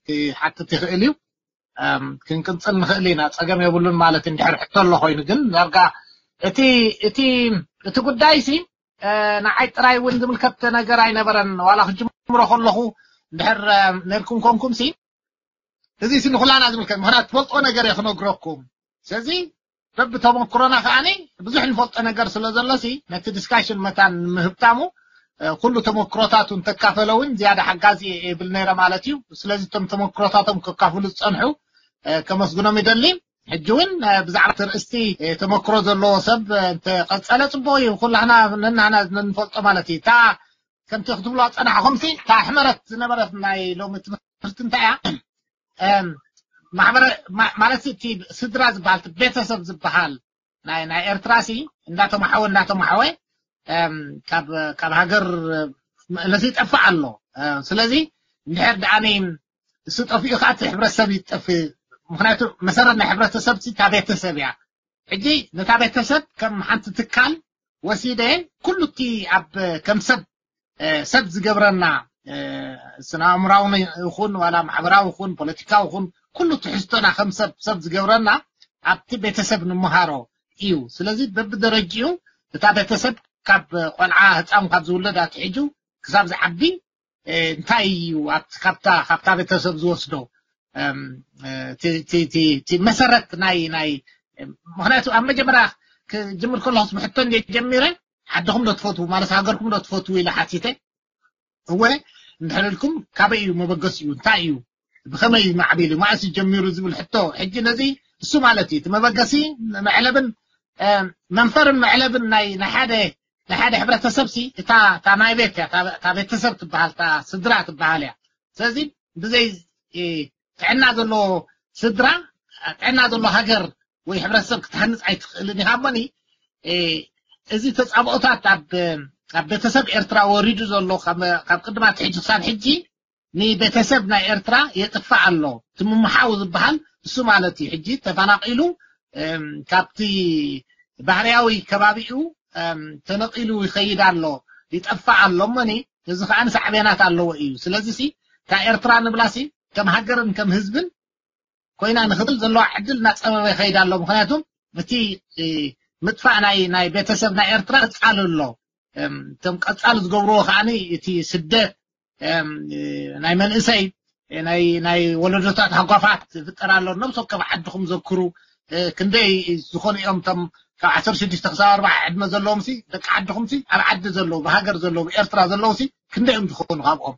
ክሓትት ይኽእል እዩ። ክንቅንፅል ንኽእል ኢና፣ ፀገም የብሉን ማለት እንድሕር ሕቶ ኣሎ ኮይኑ። ግን ዳርጋ እቲ እቲ እቲ ጉዳይ ሲ ንዓይ ጥራይ እውን ዝምልከት ነገር ኣይነበረን። ዋላ ክጅምሮ ከለኹ እንድሕር ነርኩም ኮንኩም ሲ እዚ ሲ ንኩላና ዝምልከት፣ ምክንያቱ ትፈልጦ ነገር እየ ክነግረኩም። ስለዚ በብተመክሮና ከዓኒ ብዙሕ ንፈልጦ ነገር ስለ ዘሎ ሲ ነቲ ዲስካሽን መታን ንምህብታሙ ኩሉ ተመክሮታቱ እንተካፈለ እውን ዝያዳ ሓጋዚ የብል ነይረ ማለት እዩ። ስለዚ እቶም ተመክሮታቶም ከካፍሉ ዝፀንሑ ከመስግኖም ይደሊ። ሕጂ እውን ብዛዕባ እቲ ርእስቲ ተመክሮ ዘለዎ ሰብ እንተቀፀለ ፅቡቅ እዩ። ኩላህና ነናህና ንፈልጦ ማለት እዩ። እታ ከምቲ ክትብሎ ፀናሕኹም ሲ እታ ሕመረት ዝነበረት ናይ ሎሚ ትምህርቲ እንታይ እያ? ማሕበረ ማለት እቲ ስድራ ዝበሃል ቤተሰብ ዝበሃል ናይ ናይ ኤርትራ ሲ እንዳተማሓወ እንዳተማሓወ ካብ ካብ ሃገር መእለሲ ይጠፍእ ኣሎ። ስለዚ እንድሕር ደኣኒ እሱ ጠፊኡ ከዓ እቲ ሕብረተሰብ ይጠፍእ። ምክንያቱ መሰረት ናይ ሕብረተሰብ ሲ እታ ቤተሰብ እያ። ሕጂ ነታ ቤተሰብ ከም ሓንቲ ትካል ወሲደ ኩሉ እቲ ኣብ ከም ሰብ ሰብ ዝገብረና ስነ ኣእምራዊ ይኹን ዋላ ማሕበራዊ ይኹን ፖለቲካዊ ይኹን ኩሉ ትሕዝቶና ከም ሰብ ሰብ ዝገብረና ኣብቲ ቤተሰብ ንምሃሮ እዩ። ስለዚ በብደረጅኡ እታ ቤተሰብ ካብ ቆልዓ ህፃን ካብ ዝውለድ ኣትሒጁ ክሳብ ዝዓቢ እንታይ እዩ ኣብቲ ካብታ ካብታ ቤተሰብ ዝወስዶ እቲ መሰረት ናይ ናይ ምክንያቱ ኣብ መጀመርያ ክጅምር ከለኹስ ብሕቶ እንደ ጀሚረ ዓድኹም ዶ ትፈትዉ ማለት ሃገርኩም ዶ ትፈትዉ ኢለ ሓቲተ። እወ እንድሕር ኢልኩም ካበይ እዩ መበገሲኡ እንታይ እዩ ብኸመይ ማዕቢሉ ማእስ ጀሚሩ ዝብል ሕቶ ሕጂ ነዚ እሱ ማለት እዩ እቲ መበገሲ መዕለብን መንፈርን መዕለብን ናይ ናይ ሓደ ናይ ሓደ ሕብረተሰብ ሲ እታ እታ ናይ ቤት እያ እታ ቤተሰብ ትበሃል እታ ስድራ ትበሃል እያ። ስለዚ ብዘይ ጥዕና ዘለዎ ስድራ ጥዕና ዘለዎ ሃገር ወይ ሕብረተሰብ ክትሃንፅ ኣይትኽእልን ኢኻ። እሞኒ እዚ ተፃብኦታት ኣብ ኣብ ቤተሰብ ኤርትራ ወሪዱ ዘሎ ካብ ቅድማ ሕጂ ክሳብ ሕጂ ንቤተሰብ ናይ ኤርትራ የጥፍእ ኣሎ። እቲ ምምሓው ዝበሃል እሱ ማለት እዩ። ሕጂ ተፈናቒሉ ካብቲ ባህርያዊ ከባቢኡ ተነቒሉ ይኸይድ ኣሎ፣ ይጠፍእ ኣሎ። እሞኒ እዚ ከዓ ሳዕቤናት ኣለዎ እዩ። ስለዚ ሲ እታ ኤርትራ ንብላ ሲ ከም ሃገርን ከም ህዝብን ኮይና ንክትብል ዘለዋ ዕድል እናፀበበ ይኸይድ ኣሎ። ምክንያቱ እቲ ምጥፋእ ናይ ናይ ቤተሰብ ናይ ኤርትራ ቀፃሊ ኣሎ። እቶም ቀፃሊ ዝገብርዎ ከዓ እቲ ስደት ናይ መንእሰይ ናይ ናይ ወለዶታት ሃጓፋት ዝፍጠር ኣሎ። ነብስ ወከፍ ዓድኹም ዘክሩ። ክንደይ ዝኾኑ እዮም እቶም ካብ ዓሰርተ ሽዱሽተ ክሳብ ኣርባዓ ዕድመ ዘለዎም ሲ ደቂ ዓድኹም ሲ ኣብ ዓዲ ዘለዉ ብሃገር ዘለዉ ኤርትራ ዘለዉ ሲ ክንደይ እዮም ዝኾኑ ካብኦም?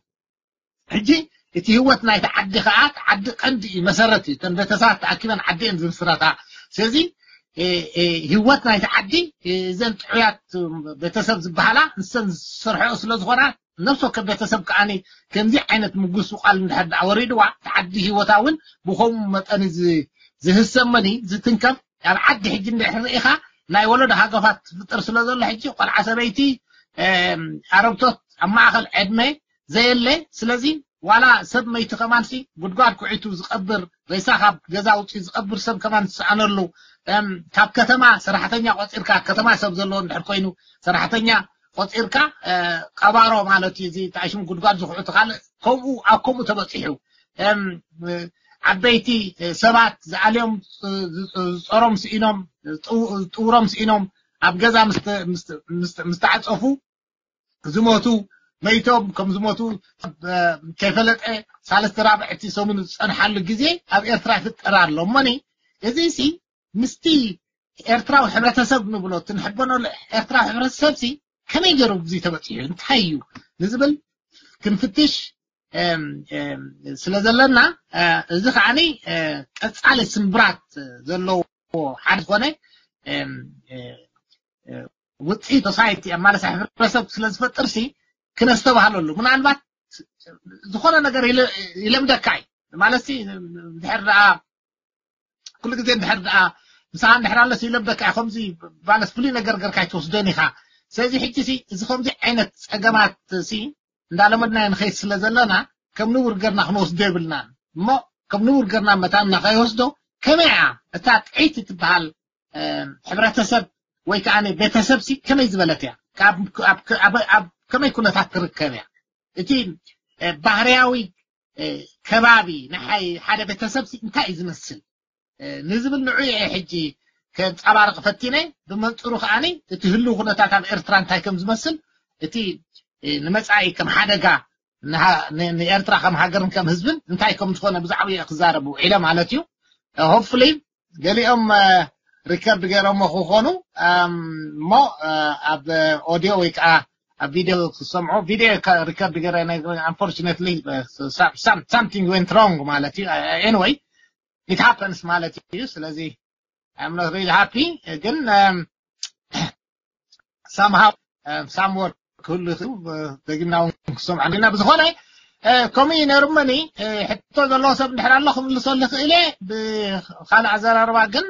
ሕጂ እቲ ህይወት ናይቲ ዓዲ ከዓ ዓዲ ቀንዲ እዩ መሰረት እዩ። እተን ቤተሰባት ተኣኪበን ዓዲ እየን ዝምስረታ። ስለዚ ህይወት ናይቲ ዓዲ እዘን ጥዑያት ቤተሰብ ዝበሃላ ንሰን ዝሰርሐኦ ስለ ዝኾና ነብሲ ወከፍ ቤተሰብ ከዓኒ ከምዚ ዓይነት ምጉስቋል እንድሕር ደኣ ወሪድዋ እቲ ዓዲ ህይወታ እውን ብኸምኡ መጠን ዝህሰመኒ ዝትንከፍ ኣብ ዓዲ ሕጂ እንድሕር ርኢኻ ናይ ወለዶ ሃገፋት ትፍጥር ስለ ዘሎ ሕጂ ቆልዓ ሰበይቲ ኣረግቶት ኣብ ማእኸል ዕድመ ዘየለ ስለዚ ዋላ ሰብ መይቲ ከማንሲ ጉድጓድ ኩዒቱ ዝቐብር ሬሳ ካብ ገዛ ውፅኢ ዝቐብር ሰብ ከማን ዝሰኣነሉ ካብ ከተማ ሰራሕተኛ ቆፂርካ ከተማ ሰብ ዘለዎ እንድሕር ኮይኑ ሰራሕተኛ ቆፂርካ ቀባሮ ማለት እዩ። እዚ ተኣሽሙ ጉድጓድ ዝኩዕቱ ካልእ ከምኡ ኣብ ከምኡ ተበፂሑ ዓበይቲ ሰባት ዝኣልዮም ዝፀሮም ስኢኖም ዝጥውሮም ስኢኖም ኣብ ገዛ ምስ ተዓፀፉ ዝሞቱ መይቶም ከም ዝሞቱ ከይፈለጠ ሳለስተ ራብዕቲ ሰሙን ዝፀንሓሉ ግዜ ኣብ ኤርትራ ይፍጠር ኣሎ። እሞኒ እዚ ሲ ምስቲ ኤርትራዊ ሕብረተሰብ ንብሎ እቲ ንሕበነሉ ኤርትራዊ ሕብረተሰብ ሲ ከመይ ገይሩ ብዙይ ተበፂሑ እንታይ እዩ ንዝብል ክንፍትሽ ስለ ዘለና እዚ ከዓኒ ቀፃሊ ስምብራት ዘለዎ ሓደ ዝኾነ ውፅኢት ሶሳይቲ ማለት ሕብረተሰብ ስለ ዝፈጥር ሲ ክነስተባህለሉ ምናልባት ዝኾነ ነገር ይለ- ይለምደካ እዩ ማለት ሲ ድሕር ደኣ ኩሉ ግዜ እንድሕር ደኣ ምሳኻ እንድሕር ኣለስ ይለምደካ እዩ። ከምዚ ማለት ፍሉይ ነገር ገርካ ኣይትወስደን ኢኻ። ስለዚ ሕጂ ሲ እዚ ከምዚ ዓይነት ጸገማት ሲ እንዳለመድናዮ ንኸይድ ስለ ዘለና ከም ንቡር ገርና ክንወስዶ የብልናን እሞ ከም ንቡር ገርና መታንና ከይወስዶ ከመይ እያ እታ ጥዒት እትበሃል ሕብረተሰብ ወይ ከዓ ቤተሰብ ሲ ከመይ ዝበለት እያ? ካብ ከመይ ኩነታት ትርከብ እያ? እቲ ባህርያዊ ከባቢ ንሓይ ሓደ ቤተሰብ ሲ እንታይ እዩ ዝመስል ንዝብል ንዑ እየ ሕጂ ከንፀባርቕ ፈቲነ። ብመንፅሩ ከዓኒ እቲ ህልው ኩነታት ኣብ ኤርትራ እንታይ ከም ዝመስል እቲ ንመፃኢ ከም ሓደጋ ንኤርትራ ከም ሃገርን ከም ህዝብን እንታይ ከም ዝኾነ ብዛዕባ እየ ክዛረብ ውዒለ ማለት እዩ። ሆፕፍሊ ገሊኦም ሪከርድ ገይሮሞ ክኾኑ እሞ ኣብ ኦዲዮ ወይ ከዓ ኣብ ቪድዮ ክሰምዑ ቪድዮ ሪከርድ ገይረ unfortunately something went wrong ማለት እዩ። Anyway it happens ማለት እዩ። ስለዚ I'm not really happy ግን somehow some work ክህሉ ይኽእል። ደጊምና እውን ክሰምዖ ኢና። ብዝኾነ ከምኡ እዩ ነይሩ። መኒ ሕቶ ዘለዎ ሰብ እንድሕር ኣሎ ክምልሰሉ ይኽእል እየ። ብካልእ ኣዘራርባ ግን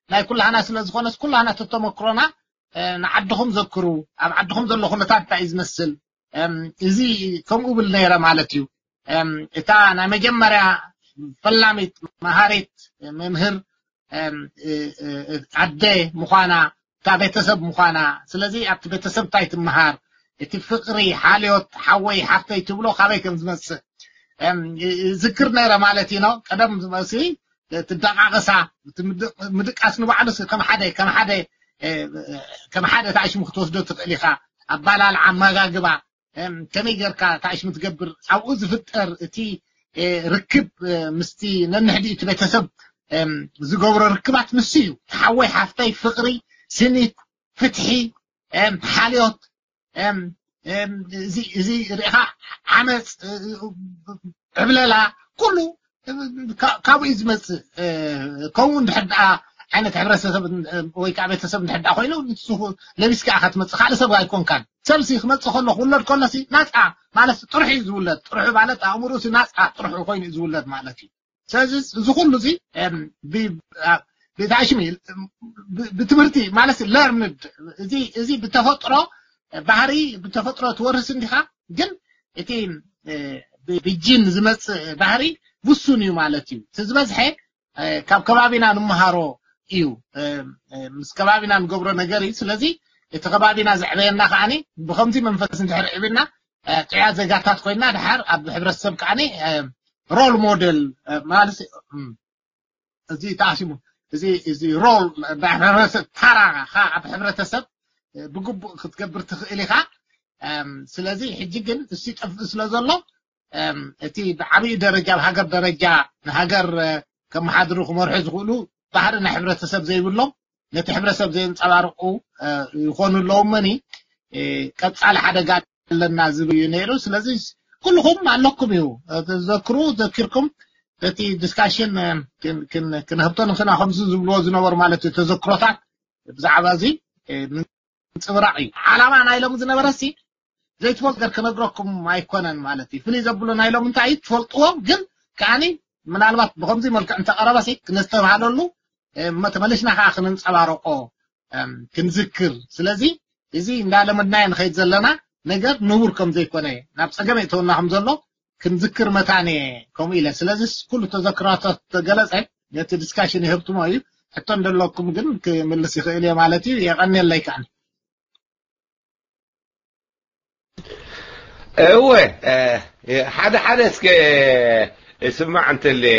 ናይ ኩላህና ስለ ዝኾነስ ኩላህና ተተመክሮና ንዓድኹም ዘክሩ። ኣብ ዓድኹም ዘሎ ኩነታት እንታይ እዩ ዝመስል? እዚ ከምኡ ብል ነይረ ማለት እዩ። እታ ናይ መጀመርያ ፈላሚት መሃሪት መምህር ኣደ ምዃና እታ ቤተሰብ ምዃና። ስለዚ ኣብቲ ቤተሰብ እንታይ ትመሃር? እቲ ፍቕሪ ሓልዮት ሓወይ ሓፍተይ ትብሎ ካበይ ከም ዝመፅእ ዝክር ነይረ ማለት እዩ። ቀደም ዝመሲ ትደቃቀሳ ምድቃስ ንባዕሉ ከም ሓደ ከም ሓደ ከም ሓደ ታሽሙ ክትወስዶ ትኽእል ኢኻ። ኣባላልዓ ኣመጋግባ ከመይ ጌርካ ታሽሙ ትገብር ኣብኡ ዝፍጠር እቲ ርክብ ምስቲ ነንሕዲ እቲ ቤተሰብ ዝገብሮ ርክባት ምስ እዩ። ሓወይ ሓፍተይ ፍቕሪ ስኒት ፍትሒ ሓልዮት እዚ ርኢኻ ዓመፅ ዕብለላ ኩሉ ካብኡ እዩ ዝመፅእ። ከምኡ እንድሕር ደኣ ዓይነት ሕብረተሰብ ወይ ከዓ ቤተሰብ እንድሕር ደኣ ኮይኑ ለቢስካ ኢኻ ትመፅእ። ካልእ ሰብ ኣይኮንካን። ሰብሲ ክመፅእ ከሎ ክውለድ ከሎሲ ናፃ ማለት ጥርሑ እዩ ዝውለድ። ጥርሑ ማለት ኣእምሮሲ ናፃ ጥርሑ ኮይኑ እዩ ዝውለድ ማለት እዩ። ስለዚ እዚ ኩሉ እዚ ብታሽሚ ብትምህርቲ ማለት learned እዚ ብተፈጥሮ ባህሪ ብተፈጥሮ ትወርስ እንዲኻ። ግን እቲ ብጂን ዝመፅእ ባህሪ ውሱን እዩ ማለት እዩ። እቲ ዝበዝሐ ካብ ከባቢና ንምሃሮ እዩ። ምስ ከባቢና ንገብሮ ነገር እዩ። ስለዚ እቲ ከባቢና ዘዕበየና ከዓኒ ብከምዚ መንፈስ እንድሕር ዕብና ጥዑያት ዜጋታት ኮይና ድሓር ኣብ ሕብረተሰብ ከዓኒ role model ማለት እዚ ተኣሲሙ እዚ እዚ role ናይ ሕብረተሰብ ታራ ኣብ ሕብረተሰብ ብግቡእ ክትገብር ትኽእል ኢኻ። ስለዚ ሕጂ ግን እሱ ይጠፍእ ስለ ዘሎ እቲ ብዓብዩ ደረጃ ኣብ ሃገር ደረጃ ንሃገር ከመሓድሩ ክመርሑ ዝኽእሉ ባህሪ ናይ ሕብረተሰብ ዘይብሎም ነቲ ሕብረተሰብ ዘየንፀባርቁ ይኾኑ ኣለዉ። መኒ ቀፃሊ ሓደጋ ኣለና ዝብል እዩ ነይሩ። ስለዚ ኩልኹም ኣለኩም እዩ ተዘክሩ ዘኪርኩም በቲ ዲስካሽን ክንህብቶ ንክና ከምዚ ዝብልዎ ዝነበሩ ማለት እዩ ተዘክሮታት ብዛዕባ እዚ ምንፅብራቕ እዩ። ዓላማ ናይ ሎም ዝነበረ ሲ ዘይትፈልጡ ነገር ክነግረኩም ኣይኮነን ማለት እዩ። ፍልይ ዘብሎ ናይ ሎም እንታይ እዩ ትፈልጥዎ፣ ግን ከዓኒ ምናልባት ብከምዚ መልክዕ እንተቀረበ ሲ ክነስተብሃለሉ እሞ ተመሊስና ከዓ ክንንፀባረቆ ክንዝክር። ስለዚ እዚ እንዳለመድናዮ ንኸይድ ዘለና ነገር ንቡር ከም ዘይኮነ ናብ ፀገም የእተወና ከም ዘሎ ክንዝክር መታን እየ ከምኡ ኢለ። ስለዚ ኩሉ ተዘክራታት ተገለፀ ነቲ ዲስካሽን ይህብትሞ እዩ። ሕቶ እንደለኩም ግን ክምልስ ይኽእል እየ ማለት እዩ። የቐንየለይ ከዓኒ። እወ ሓደ ሓደ እስከ ስማዕ እንተልየ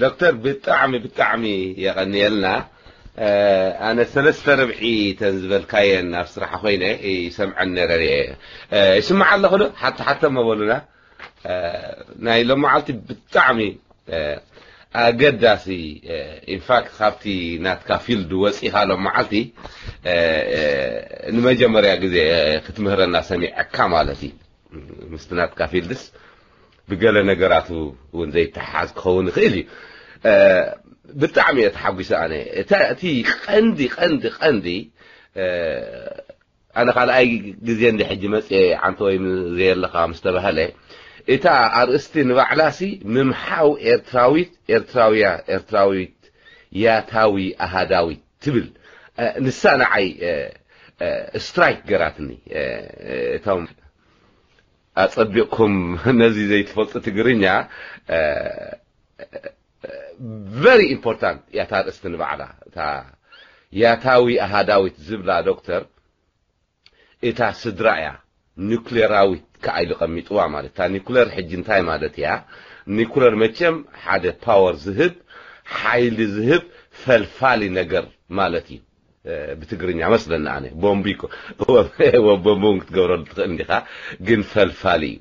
ዶክተር ብጣዕሚ ብጣዕሚ የቐንየልና። ኣነ ሰለስተ ርብዒ ተን ዝበልካየን ኣብ ስራሕ ኮይነ ይሰምዐን ነረ ርየ ይስማዕ ኣለኹ ዶ ሓተ ሓተ መበሉና ናይ ሎመዓልቲ ብጣዕሚ ኣገዳሲ ኢንፋክት ካብቲ ናትካ ፊልድ ወፂኻ ሎም መዓልቲ ንመጀመርያ ግዜ ክትምህረና ሰሚዐካ ማለት እዩ። ምስቲ ናትካ ፊልድስ ብገለ ነገራቱ እውን ዘይተሓዝ ክኸውን ይኽእል እዩ። ብጣዕሚ እየ ተሓጒሰ ኣነ። እቲ ቀንዲ ቀንዲ ቀንዲ ኣነ ካልኣይ ግዜ እንዲ ሕጂ መጽየ፣ ዓንተ ወይ ዘየለኻ ምስ ተባህለ፣ እታ ኣርእስቲ ንባዕላሲ ምምሓው ኤርትራዊት፣ ኤርትራውያ፣ ኤርትራዊት፣ ያታዊ፣ ኣሃዳዊት ትብል፣ እ፣ ንሳ ንዓይ፣ እ፣ እ፣ ስትራይክ ገራትኒ። እ፣ እቶም ኣጸቢቕኩም ነዚ ዘይትፈልጡ ትግርኛ፣ እ፣ ቨሪ ኢምፖርታንት እያ እታ ኣርእስቲ ንባዕላ። እታ ያታዊ ኣሃዳዊት ዝብላ ዶክተር፣ እታ ስድራ እያ። ኒኩሌራዊት ከኣ ኢሉ ቀሚጥዋ ማለት። እታ ኒኩሌር ሕጂ እንታይ ማለት እያ? ኒኩሌር መቸም ሓደ ፓወር ዝህብ፣ ሓይሊ ዝህብ ፈልፋሊ ነገር ማለት እዩ። እ፣ ብትግርኛ መስለኒ ኣነ። ቦምቢ እኮ፣ ቦምቢ እውን ክትገብረሉ ትኽእል እንዲኻ፣ ግን ፈልፋሊ እዩ።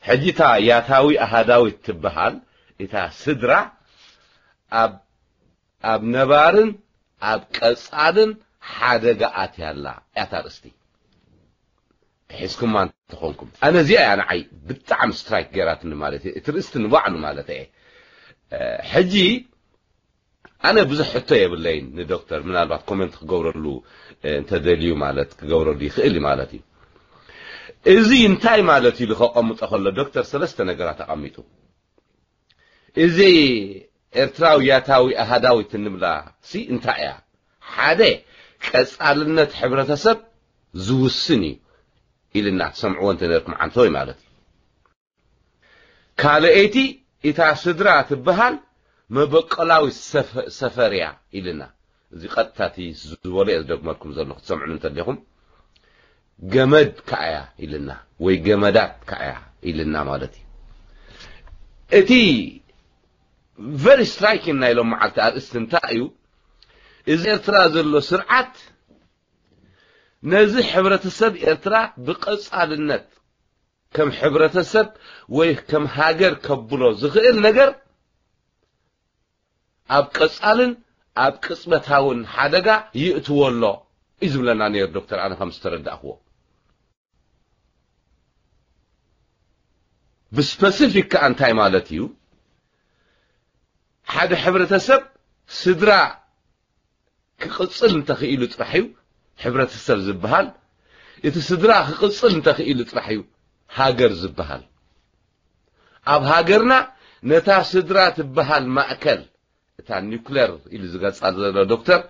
ሕጂ እታ ያታዊ ኣሃዳዊት ትበሃል እታ ስድራ ኣብ፣ ኣብ ነባርን ኣብ ቀጻልን ሓደጋ ኣትያ ኣላ እያ እታ ኣርእስቲ። ሒዝኩማ እንተኾንኩም። ኣነ እዚኣ እያ ንዓይ ብጣዕሚ ስትራይክ ገይራትኒ ማለት እዩ። እቲ ርእስቲ ንባዕሉ ማለት እየ። እ፣ ሕጂ ኣነ ብዙሕ ሕቶ የብለይን ንዶክተር፣ ምናልባት ኮመንት ክገብረሉ፣ እ፣ እንተደልዩ ማለት ክገብረሉ ይኽእል እዩ ማለት እዩ። እዚ እንታይ ማለት እዩ ኢሉ ከቐምጦ ከሎ ዶክተር ሰለስተ ነገራት ኣቐሚጡ። እዚ ኤርትራዊ ያታዊ ኣሃዳዊት እንብላ ሲ እንታይ እያ? ሓደ፣ ቀጻልነት ሕብረተሰብ ዝውስን እዩ ኢልና ትሰምዕዎ እንተ ነርኩም ዓንተወይ ማለት እዩ። ካልኣይቲ፣ እታ ስድራ ትበሃል መበቆላዊ ሰፈ-፣ ሰፈር እያ ኢልና። እዚ ቀጥታ እቲ ዝበሎ እየ ዝደግመልኩም ዘለኹ፣ ክትሰምዑኒ እንተሊኹም። ገመድ ከኣ እያ ኢልና፣ ወይ ገመዳት ከኣ እያ ኢልና ማለት እዩ። እቲ ቨሪ ስትራይኪንግ ናይ ሎም መዓልቲ ኣርእስቲ እንታይ እዩ? እዚ ኤርትራ ዘሎ ስርዓት ነዚ ሕብረተሰብ ኤርትራ ብቐጻልነት ከም ሕብረተሰብ ወይ ከም ሃገር ከብሎ ዝኽእል ነገር ኣብ ቀጻልን ኣብ ቅጽበታውን ሓደጋ ይእትዎ ኣሎ እዩ ዝብለና ነይሩ ዶክተር፣ ኣነ ከም ዝተረዳእክዎ። ብስፐሲፊክ ከኣ እንታይ ማለት እዩ? ሓደ ሕብረተሰብ ስድራ ክቕጽል እንተኽኢሉ ጥራሕ እዩ ሕብረተሰብ ዝበሃል። እቲ ስድራ ክቕጽል እንተኽኢሉ ጥራሕ እዩ ሃገር ዝበሃል። ኣብ ሃገርና ነታ ስድራ ትበሃል ማእከል፣ እታ ኒውክለር ኢሉ ዝገልጻ ዘሎ ዶክተር፣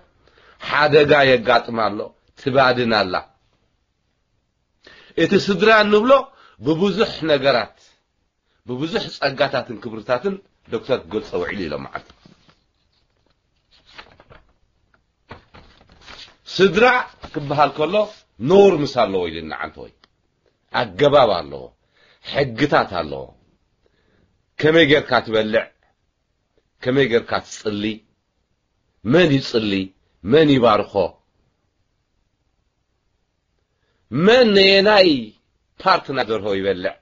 ሓደጋ የጋጥማ ኣሎ፣ ትባድን ኣላ። እቲ ስድራ እንብሎ ብብዙሕ ነገራት፣ ብብዙሕ ጸጋታትን ክብርታትን ዶክተር ክገልጾ ውዒሉ ኢሎም መዓልቲ። ስድራ ክበሃል ከሎ ኖርምስ ኣለዎ ኢልና ዓንተወይ። ኣገባብ ኣለዎ፣ ሕግታት ኣለዎ። ከመይ ጌርካ ትበልዕ፣ ከመይ ጌርካ ትጽሊ፣ መን ይጽሊ፣ መን ይባርኾ፣ መን ነየናይ ፓርት ናይ ደርሆ ይበልዕ፣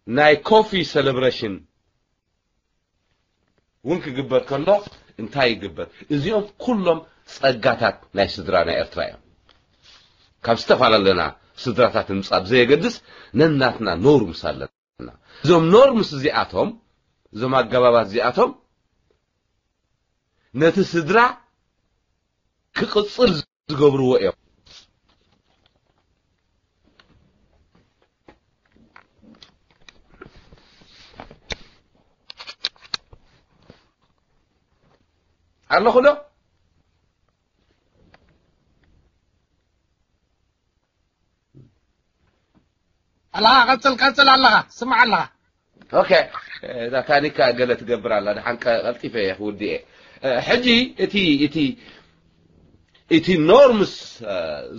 ናይ ኮፊ ሴሌብሬሽን እውን ክግበር ከሎ እንታይ ይግበር? እዚኦም ኩሎም ጸጋታት ናይ ስድራ ናይ ኤርትራ እዮም። ካብ ዝተፈላለና ስድራታት ንምጻእ ብዘየገድስ ነናትና ኖርምስ ኣለና። እዞም ኖርምስ እዚኣቶም፣ እዞም ኣገባባት እዚኣቶም ነቲ ስድራ ክቕጽል ዝገብርዎ እዮም። ኣለኹ ዶ? ኣለኻ፣ ቀጽል፣ ቀጽል፣ ኣለኻ፣ ስማዕ ኣለኻ። ኦኬ፣ እዛ ታኒካ ገለ ትገብር ኣላ፣ ደሓን ቀ-፣ ቀልጢፈ እየ ክውድእ እየ። እ፣ ሕጂ እቲ፣ እቲ፣ እቲ ኖርምስ፣ እ፣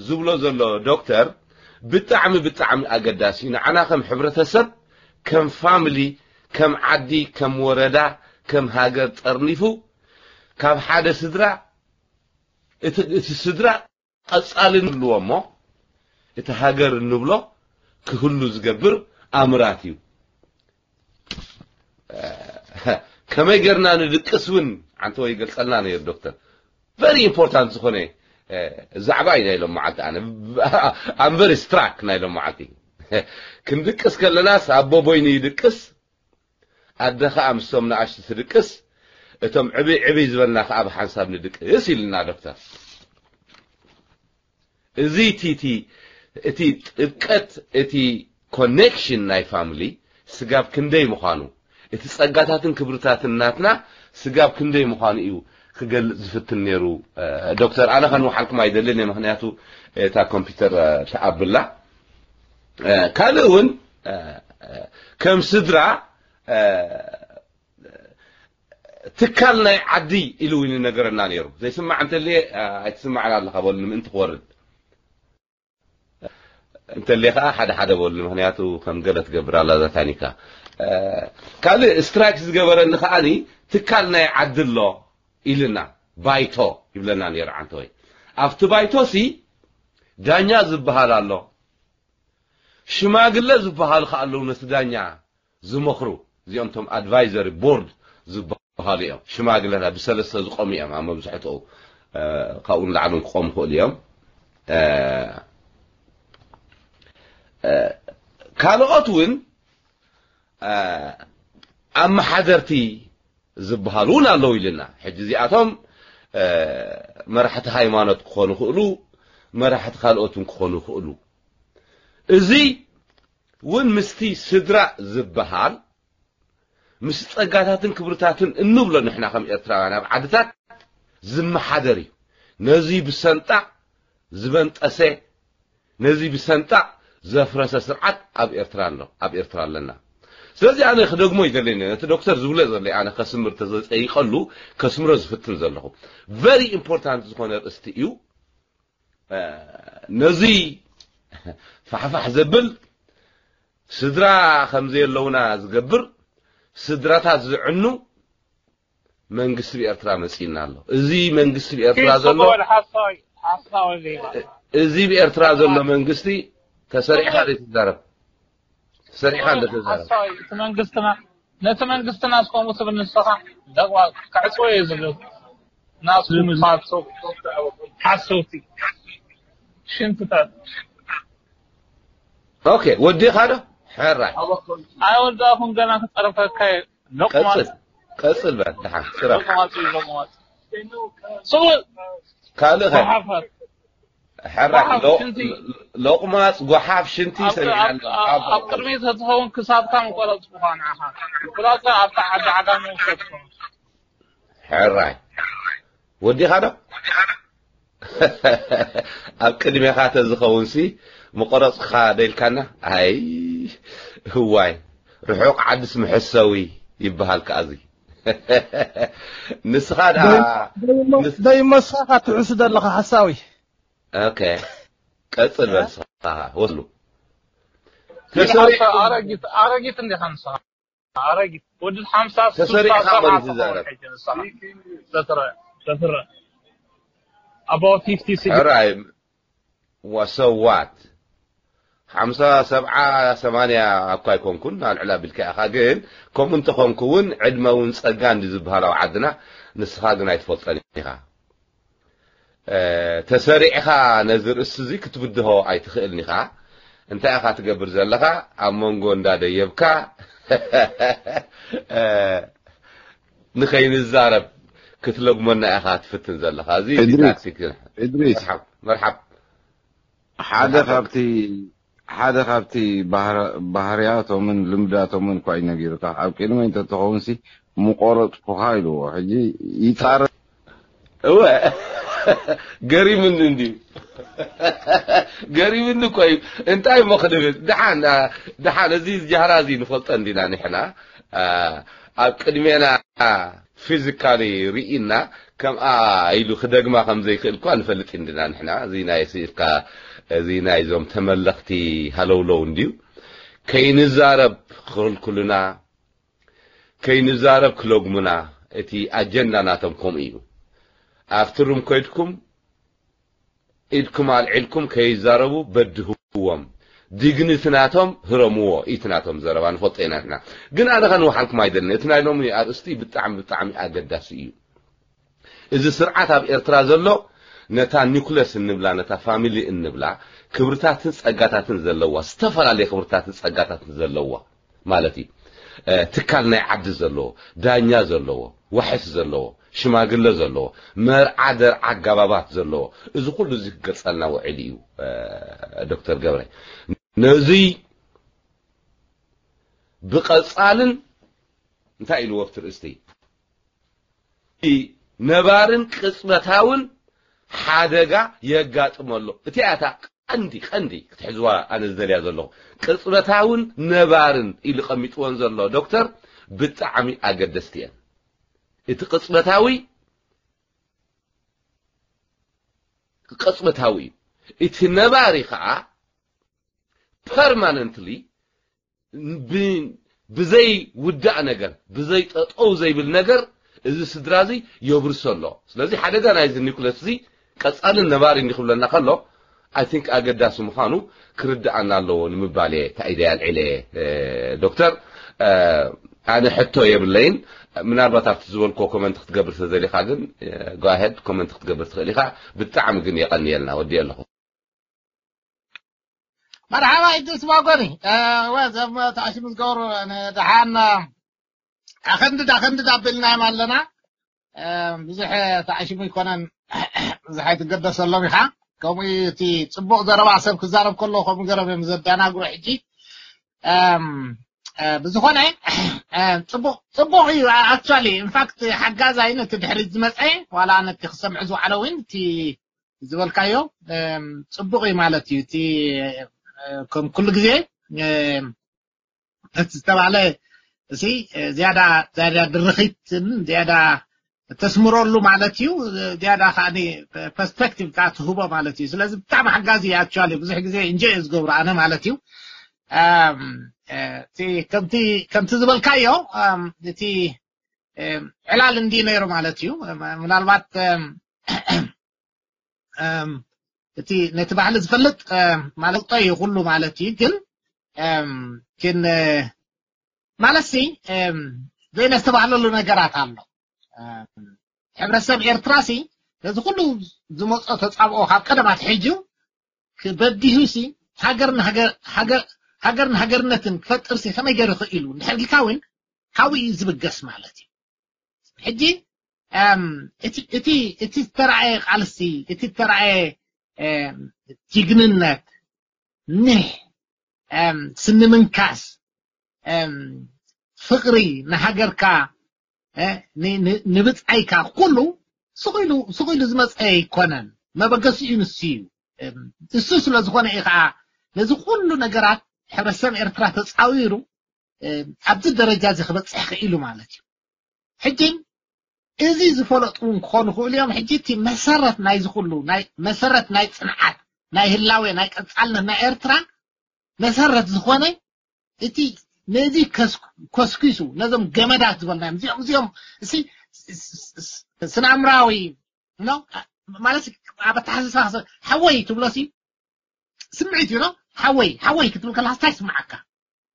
ዝብሎ ዘሎ ዶክተር ብጣዕሚ፣ ብጣዕሚ ኣገዳሲ እዩ። ንዓና ከም ሕብረተሰብ፣ ከም ፋሚሊ፣ ከም ዓዲ፣ ከም ወረዳ፣ ከም ሃገር ጠርኒፉ ካብ ሓደ ስድራ፣ እቲ፣ እቲ ስድራ ቀጻሊ ንብልዎ እሞ፣ እቲ ሃገር እንብሎ ክህሉ ዝገብር ኣምራት እዩ። ከመይ ጌርና ንድቅስ እውን ዓንተወይ ይገልጸልና ነይሩ ዶክተር። ቨሪ ኢምፖርታንት ዝኾነ፣ እ፣ ዛዕባ እዩ ናይ ሎም መዓልቲ። ኣነ ኣም ቨሪ ስትራክ ናይ ሎም መዓልቲ። ክንድቅስ ከለናስ ኣቦ ቦይኑ ይድቅስ፣ ኣደ ኸኣ ምስቶም ንኣሽቱ ትድቅስ፣ እቶም ዕብይ ዕብይ ዝበልና ኸኣ ብሓንሳብ ንድቅስ ኢልና ዶክተር። እዚ እቲ እቲ እቲ ጥብቀት፣ እቲ ኮኔክሽን ናይ ፋሚሊ ስጋብ ክንደይ ምዃኑ፣ እቲ ጸጋታትን ክብርታትን ናትና ስጋብ ክንደይ ምዃኑ እዩ ክገልጽ ዝፍትን ነይሩ። እ፣ ዶክተር፣ ኣነ ከንውሓልኩም ኣይደልን እየ፣ ምኽንያቱ እታ ኮምፒውተር፣ እ፣ ተኣብላ። እ፣ ካልእ እውን፣ እ፣ እ፣ ከም ስድራ፣ እ፣ ትካል ናይ ዓዲ ኢሉ እውን ይነገረና ነይሩ። ዘይስማዕ እንተልየ፣ እ፣ ኣይትስማዕን ኣለኻ በሉኒ ምእንቲ ክወርድ። እንተልየ ከዓ ሓደ ሓደ በሉኒ፣ ምኽንያቱ ከም ገለ ትገብር ኣላ እዛ ታኒካ። እ፣ ካልእ ስትራይክ ዝገበረኒ ከዓኒ ትካል ናይ ዓዲ ኣሎ ኢልና፣ ባይቶ ይብለና ነይሩ ዓንተወይ። ኣብቲ ባይቶ ሲ ዳኛ ዝበሃል ኣሎ፣ ሽማግለ ዝበሃሉ ከኣ ኣለዉ፣ ነቲ ዳኛ ዝመኽሩ። እዚኦም እቶም ኣድቫይዘሪ ቦርድ ዝበሃሉ እዮም። ሽማግለታት ብሰለስተ ዝቆሙ እዮም ኣብ መብዝሕትኡ፣ እ፣ ካብኡ ንላዕሊ እውን ክቆሙ ይኽእሉ እዮም። እ፣ እ፣ ካልኦት እውን፣ እ፣ ኣመሓደርቲ ዝበሃሉ እውን ኣለዉ ኢልና። ሕጂ እዚኣቶም፣ እ፣ መራሕቲ ሃይማኖት ክኾኑ ይኽእሉ፣ መራሕቲ ካልኦት እውን ክኾኑ ይኽእሉ። እዚ እውን ምስቲ ስድራ ዝበሃል፣ ምስ ጸጋታትን ክብርታትን እንብሎ ንሕና ከም ኤርትራውያን ኣብ ዓድታት ዝመሓደር እዩ። ነዚ ብሰንጣ ዝበንጠሰ፣ ነዚ ብሰንጣ ዘፍረሰ ስርዓት ኣብ ኤርትራ ኣሎ፣ ኣብ ኤርትራ ኣለና። ስለዚ ኣነ ክደግሞ ይደለኒ፣ ነቲ ዶክተር ዝብሎ ዘሎ ኣነ ከስምር ተዘጸይቀሉ ከስምሮ ዝፍትን ዘለኹ። ቨሪ ኢምፖርታንት ዝኾነ ርእስቲ እዩ። እ፣ ነዚ ፋሕፋሕ ዘብል ስድራ ከም ዘየለውና ዝገብር ስድራታት ዝዕኑ መንግስቲ ብኤርትራ መጺእና ኣሎ። እዚ መንግስቲ ብኤርትራ ኪስ ዘሎ፣ በል ሓሳዊ፣ ሓሳዊ ዜማ። እዚ ብኤርትራ ዘሎ መንግስቲ ተሰሪዕካ ዘይትዛረብ። ተሰሪዕካ እንደ ተዛረብ። ሓሳዊ፣ እቲ መንግስትና፣ ነቲ መንግስትና እስከምኡ ትብል ንስኻ፣ ደቕዋ ክዕጽዎ እየ ዝብል። ናትኩም ፋቶ፣ ሓሰውቲ፣ ሽንትታት። ኦኬ፣ ወዲኻ ዶ? ሕራይ። ኣይወዳእኹን፣ ገና ክጸርፈካ እየ። ሎቕማጽ። ቀጽል፣ ቀጽል በል፣ ደሓን፣ ስራሕ። ሎቕማጽ እዩ፣ ሎቕማጽ። ስቕ በል። ካልእ ኸ? ሓፋር። ሕራይ፣ ጓሓፍ ሎ-፣ ሽንቲ። ሎቕማጽ፣ ጓሓፍ ሽንቲ ኣብ፣ ሰሚዕና ኣብ፣ ኣለና። ኣብ፣ ኣብ ቅድሚት ተትኸውን ክሳብካ ምቆረጽኩኻ ንዓኻ። ብላካ ኣብታ ዓዲ ዓጋመ ውሰድኩም። ሕራይ። ወዲኻ ዶ? ኣብ ቅድሜኻ ተዝኸውንሲ ምቆረጽኩኻ ዶ ኢልካና? ኣይ፣ ህዋይ። ርሑቕ ዓድስ መሐሰዊ ይበሃል ከኣ እዚ። ንስኻ ደኣ ደይሞ-፣ ምስ- ደይመስኻ ትሕሱ ዘለኻ ሓሳዊ። ኦኬ። ቀጽል በል ንስኻ፣ ወስሉ። ተሰሪዕ- ኣረጊት፣ ኣረጊት እንዲኻ ንስኻ። ኣረጊት። ወዲ ሓምሳ ተሰሪዕኻ ሱሳ መን ሰብዓ እዩ ዝዛረብ? ትኸውን ሕጂ ንስኻ። ተትረ-፣ ተትረ-፣ about fifty six። ሕራይ፣ ወሰዋት። ሓምሳ፣ ሰብዓ፣ ሰማንያ እኳ ኣይኮንኩን፣ ኣልዕል ኣቢልካ ኢኻ። ግን ከምኡ እንተኾንኩ እውን ዕድመ እውን ጸጋ እንዲ ዝበሃል ኣብ ዓድና፣ ንስኻ ግን ኣይትፈልጦን ኢኻ። እ፣ ተሰሪዕኻ ነዚ ርእሲ እዚ ክትብድሆ ኣይትኽእልን ኢኻ። እንታይ ኢኻ ትገብር ዘለኻ? ኣብ መንጎ እንዳደየብካ፣ እ፣ ንኸይንዛረብ ክትለግመና ኢኻ ትፍትን ዘለኻ። እዚ እቲ እድሪስ፣ ታክቲክ። እድሪስ። መርሓብ፣ መርሓብ። ሓደ መርሓብ። ካብቲ፣ ሓደ ካብቲ ባህር-፣ ባህርያቶምን ልምዳቶምን እኳ እዩ ነጊሩካ። ኣብ ቅድመይ እንተትኸውንሲ ምቆረጽኩኻ ኢልዎ። ሕጂ ይጻረ-፣ እወ፣ ገሪምኒ እንድዩ። ገሪምኒ እኮ እዩ። እንታይ እሞ ክንብል? ደሓን፣ አ፣ ደሓን፣ እዚ ጃህራ እዚ ንፈልጦ እንዲና ንሕና። አ፣ ኣብ ቅድሜና ፊዚካሊ ርኢና፣ ከምኣ ኢሉ ክደግማ ከም ዘይክእል እኳ ንፈልጥ እንዲና ንሕና። እዚ ናይ ስኢልካ፣ እዚ ናይዞም ተመለኽቲ ሃለውለው እንድዩ። ከይንዛረብ ክኽልክሉና፣ ከይንዛረብ ክለጉሙና፣ እቲ ኣጀንዳ ናቶም ከምኡ እዩ። ኣብቲ ሩም ከይድኩም ኢድኩም ኣልዒልኩም ከይዛረቡ በድህዎም። ዲግኒቲ ናቶም ህረምዎ፣ እቲ ናቶም ዘረባ ንፈልጦ ኢና ንሕና። ግን ኣነ ከንውሓልኩም ኣይደልን። እቲ ናይ ሎሚ ኣርእስቲ ብጣዕሚ፣ ብጣዕሚ ኣገዳሲ እዩ። እዚ ስርዓት ኣብ ኤርትራ ዘሎ ነታ ኒኩለስ እንብላ፣ ነታ ፋሚሊ እንብላ፣ ክብርታትን ጸጋታትን ዘለዋ፣ ዝተፈላለየ ክብርታትን ጸጋታትን ዘለዋ ማለት እዩ። እ፣ ትካል ናይ ዓዲ ዘለዎ፣ ዳኛ ዘለዎ፣ ዋሕስ ዘለዎ፣ ሽማግለ ዘለዎ፣ መርዓ ደርዓ ኣጋባባት ዘለዎ፣ እዚ ኩሉ እዚ ክገልጸልና ውዒሉ እዩ። ዶክተር ገብረ፣ ነዙይ ብቐጻልን እንታይ ኢልዎ ኣብቲ ርእስቲ፣ ነባርን ቅጽበታውን ሓደጋ የጋጥሞ ኣሎ። እቲኣ እታ ቀንዲ ቀንዲ ክትሕዝዋ ኣነ ዝደልያ ዘለኹ፣ ቅጽበታውን ነባርን ኢሉ ቀሚጥወን ዘሎ ዶክተር ብጣዕሚ ኣገደስቲ እየን። እቲ ቅጽበታዊ ቅጽበታዊ እዩ። እቲ ነባሪ ከዓ ፐርማነንትሊ ብዘይ ውዳእ ነገር፣ ብዘይ ጠጠው ዘይብል ነገር እዚ ስድራ እዚ የብርሶ ኣሎ። ስለዚ ሓደጋ ናይዚ ኒኩለስ እዚ ቀጻልን ነባሪ እንዲ ክብለና ከሎ፣ I think ኣገዳሲ ምዃኑ ክርድኣና ኣለዎ ንምባል እየ። ታኢደ ኣልዒለ ዶክተር፣ ኣነ ሕቶ የብለይን። ምናልባት ኣብቲ ዝበልኮ ኮመንት ክትገብር ተዘሊኻ ግን፣ go ahead፣ ኮመንት ክትገብር ትኽእል ኢኻ። ብጣዕሚ ግን የቐንየልና። ወዲ ኣለኹ። መርሓባ ኢድሪስ ማጎኒ። ወዘም ተኣሽሙ ዝገብሩ ንደሓን ኣኸንድድ ኣኸንድድ ኣቢልናዮም ኣለና። ብዙሕ ተኣሽሙ ይኮነን። ብዙሕ ኣይትገደሰሎም ኢኻ። ከምኡ እቲ ጽቡቕ ዘረባ ሰብ ክዛረብ ከሎ ከምኡ ገረብ እዮም ዘደናግሩ። ሕጂ ብዝኾነ ጽቡቕ ጽቡቕ እዩ። Actually in fact ሓጋዛይ ነቲ ድሕሪት ዝመጸ ዋላ ነቲ ክሰምዑ ዝውዓለ እውን እቲ ዝበልካዮ ጽቡቕ እዩ ማለት እዩ። እቲ ከም ኩሉ ግዜ እቲ ዝተባህለ እዚ ዝያዳ ዝያዳ ድርኺትን ዝያዳ ተስምረሉ ማለት እዩ። ዝያዳ ከዓ ፐርስፔክቲቭ ከዓ ትህቦ ማለት እዩ። ስለዚ ብጣዕሚ ሓጋዚ እዩ። Actually ብዙሕ ግዜ እንጆ እየ ዝገብሮ ኣነ ማለት እዩ። ከምቲ ዝበልካዮ እቲ ዕላል እንዲ ነይሩ ማለት እዩ። ምናልባት እቲ ነቲ ባህሊ ዝፈልጥ ማለት እዩ ኩሉ ማለት እዩ። ግን ግን ማለት ሲ ዘይነስተባህለሉ ነገራት ኣሎ። ሕብረተሰብ ኤርትራ ሲ ነዚ ኩሉ ዝመጾ ተጻብኦ ካብ ቀደማት ሕጂ ክበዲሁ ሲ ሃገርን ሃገርነትን ክፈጥር ሲ ከመይ ገይሩ ክኢሉ እንድሕር ኢልካ እውን ካብኡ እዩ ዝብገስ ማለት እዩ። ሕጂ እቲ ዝተረኣየ ቃልሲ እቲ ዝተረኣየ ጅግንነት ኒሕ ስንምንካስ ፍቕሪ ንሃገርካ ንብጻይካ ኩሉ ስቑኢሉ ዝመጸ ኣይኮነን። መበገሲኡ ንሱ እዩ። እሱ ስለ ዝኾነ እዩ ከዓ ነዚ ኩሉ ነገራት ሕብረተሰብ ኤርትራ ተጻዊሩ ኣብዚ ደረጃ እዚ ክበጽሕ ክኢሉ ማለት እዩ። ሕጂ እዚ ዝፈለጡ እውን ክኾኑ ክእሉ እዮም። ሕጂ እቲ መሰረት ናይዚ ኩሉ መሰረት ናይ ፅንዓት ናይ ህላዌ ናይ ቀፃልነት ናይ ኤርትራ መሰረት ዝኾነ እቲ ነዚ ኮስኪሱ ነዞም ገመዳት ዝበልናዮም እዚኦም እዚኦም ስነ ኣእምራዊ ማለት ኣብ ኣተሓሳስባ ሓወይ ትብሎ ሲ ስምዒት እዩ። ሓወይ ሓወይ ክትብል ከለካ እንታይ ይስምዓካ?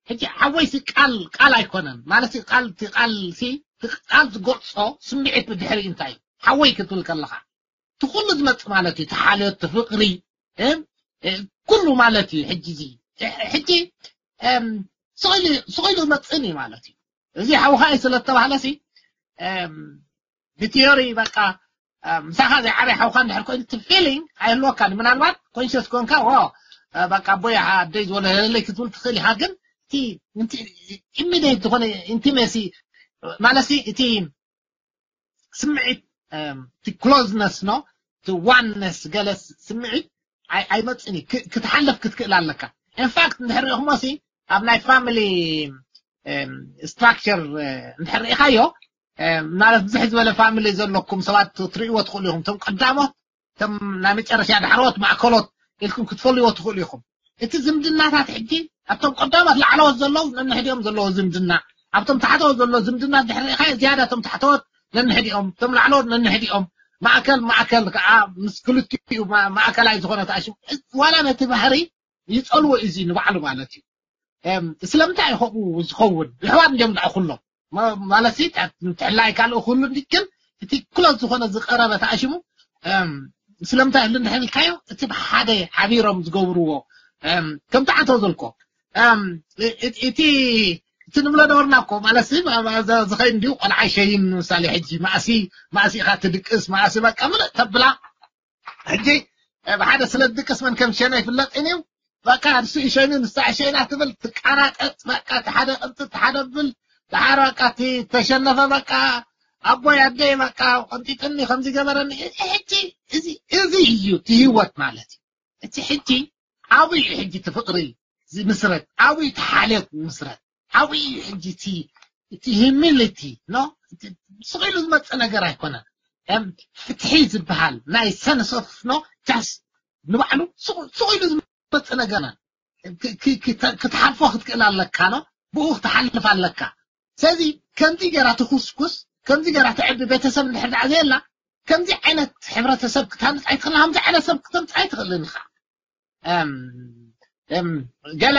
ሕጂ ሓወይ ሲ ቃል ቃል ኣይኮነን ማለት ቃል ቃል ቃል ዝገልጾ ስምዒት ብድሕሪ እንታይ ሓወይ ክትብል ከለካ ትኩሉ ዝመጽእ ማለት እዩ። ተሓለት ፍቅሪ ኩሉ ማለት እዩ። ሕጂ እዚ ሕጂ ስቕ ኢሉ መጽእን እዩ ማለት እዩ። እዚ ሓውካ እዩ ስለ ዝተባህለ ሲ ብቲዮሪ በቃ ምሳኻ ዘይዓበይ ሓውካ እንድሕር ኮይኑ እቲ ፊሊንግ ኣይህልወካን። ምናልባት ኮንሽስ ኮንካ ዎ በቃ ኣቦይ ኣደይ ዝበሎ ለለይ ክትብል ትኽእል ኢኻ። ግን እቲ ኢሚዲየት ዝኾነ ኢንቲሜሲ ማለት እቲ ስምዒት እቲ ክሎዝነስ ኖ እቲ ዋንነስ ገለ ስምዒት ኣይመፅን እዩ። ክትሓለፍ ክትክእል ኣለካ። ኢንፋክት እንድሕር ሪእኹሞ ሲ ኣብ ናይ ፋሚሊ ስትራክቸር እንድሕር ርኢኻዮ ምናልባት ብዝሕ ዝበለ ፋሚሊ ዘለኩም ሰባት ትርእይዎ ትኽእሉ ኢኹም። እቶም ቀዳሞት እቶም ናይ መጨረሻ ዳሕረዎት ማእከሎት ኢልኩም ክትፈልይዎ ትኽእሉ ኢኹም። እቲ ዝምድናታት ሕጂ ኣብቶም ቀዳሞት ላዕለዎት ዘለዉ ነንሕዲኦም ዘለዎ ዝምድና ኣብቶም ታሕተዎት ዘሎ ዝምድና እንድሕር ርኢኻዮ ዝያዳ እቶም ታሕተዎት ነንሕዲኦም እቶም ላዕለዎት ነንሕዲኦም ማእከል ማእከል ከዓ ምስ ክልቲኡ ማእከላይ ዝኾነ ተኣሽሙ ዋላ ነቲ ባህሪ ይፀልዎ እዩ ንባዕሉ ማለት እዩ። ስለምንታይ እዩ ከምኡ ዝኸውን? ኣሕዋት እንዲዮም ደኣ ኩሎም ማለት ምትሕላይ ካልእ ኩሉ ግን እቲ ክሎዝ ዝኾነ ዝቀረበ ተኣሽሙ ስለምንታይ ህሉ እንድሕር ኢልካዮ እቲ ብሓደ ሓቢሮም ዝገብርዎ ከምቲ ዓንተው ዘልኮ እቲ እቲ ንብሎ ነበርና እኮ ማለት ሲ ዝኸይድ እንዲሁ ቆልዓ ሸይን ምሳሌ ሕጂ ማእሲ ማእሲ ኢኻ ትድቅስ ማእሲ በቃ ምልእ ተብላ ሕጂ ብሓደ ስለ ዝድቅስ መን ከም ሸና ይፍለጥን እዩ። በቃ ንሱ ይሸይኑ ንሳ ሸይና ትብል ትቃራጠጥ በቃ ሓደ ቅንጥጥ ሓደ ብል ድሓር በቃ ተሸነፈ በቃ ኣቦይ ኣደይ በቃ ቆንጢጥኒ ከምዚ ገበረኒ። ሕጂ እዚ እዚ እዩ እቲ ህይወት ማለት እዩ። እቲ ሕጂ ኣብይ እዩ ሕጂ እቲ ፍቅሪ ዝምስረት ኣብይ እቲ ሓልዮት ዝምስረት ኣብይ እዩ ሕጂ እቲ እቲ humility no ስቕ ኢሉ ዝመፅእ ነገር ኣይኮነን። ፍትሒ ዝበሃል ናይ ሰንስ ኦፍ ኖ ጃስት ንባዕሉ ስቕ ኢሉ ዝመፅእ ነገር ክትሓልፎ ክትክእል ኣለካ ኖ ብኡ ክትሓልፍ ኣለካ። ስለዚ ከምዚ ገራ ትኩስኩስ ከምዚ ገራ ትዕቢ ቤተሰብ እንድሕር ደኣ ዘየላ ከምዚ ዓይነት ሕብረተሰብ ክትሃንፅ ኣይትኽእልን። ከምዚ ዓይነት ሰብ ክተምፅእ ኣይትኽእልን ኢኻ። ገለ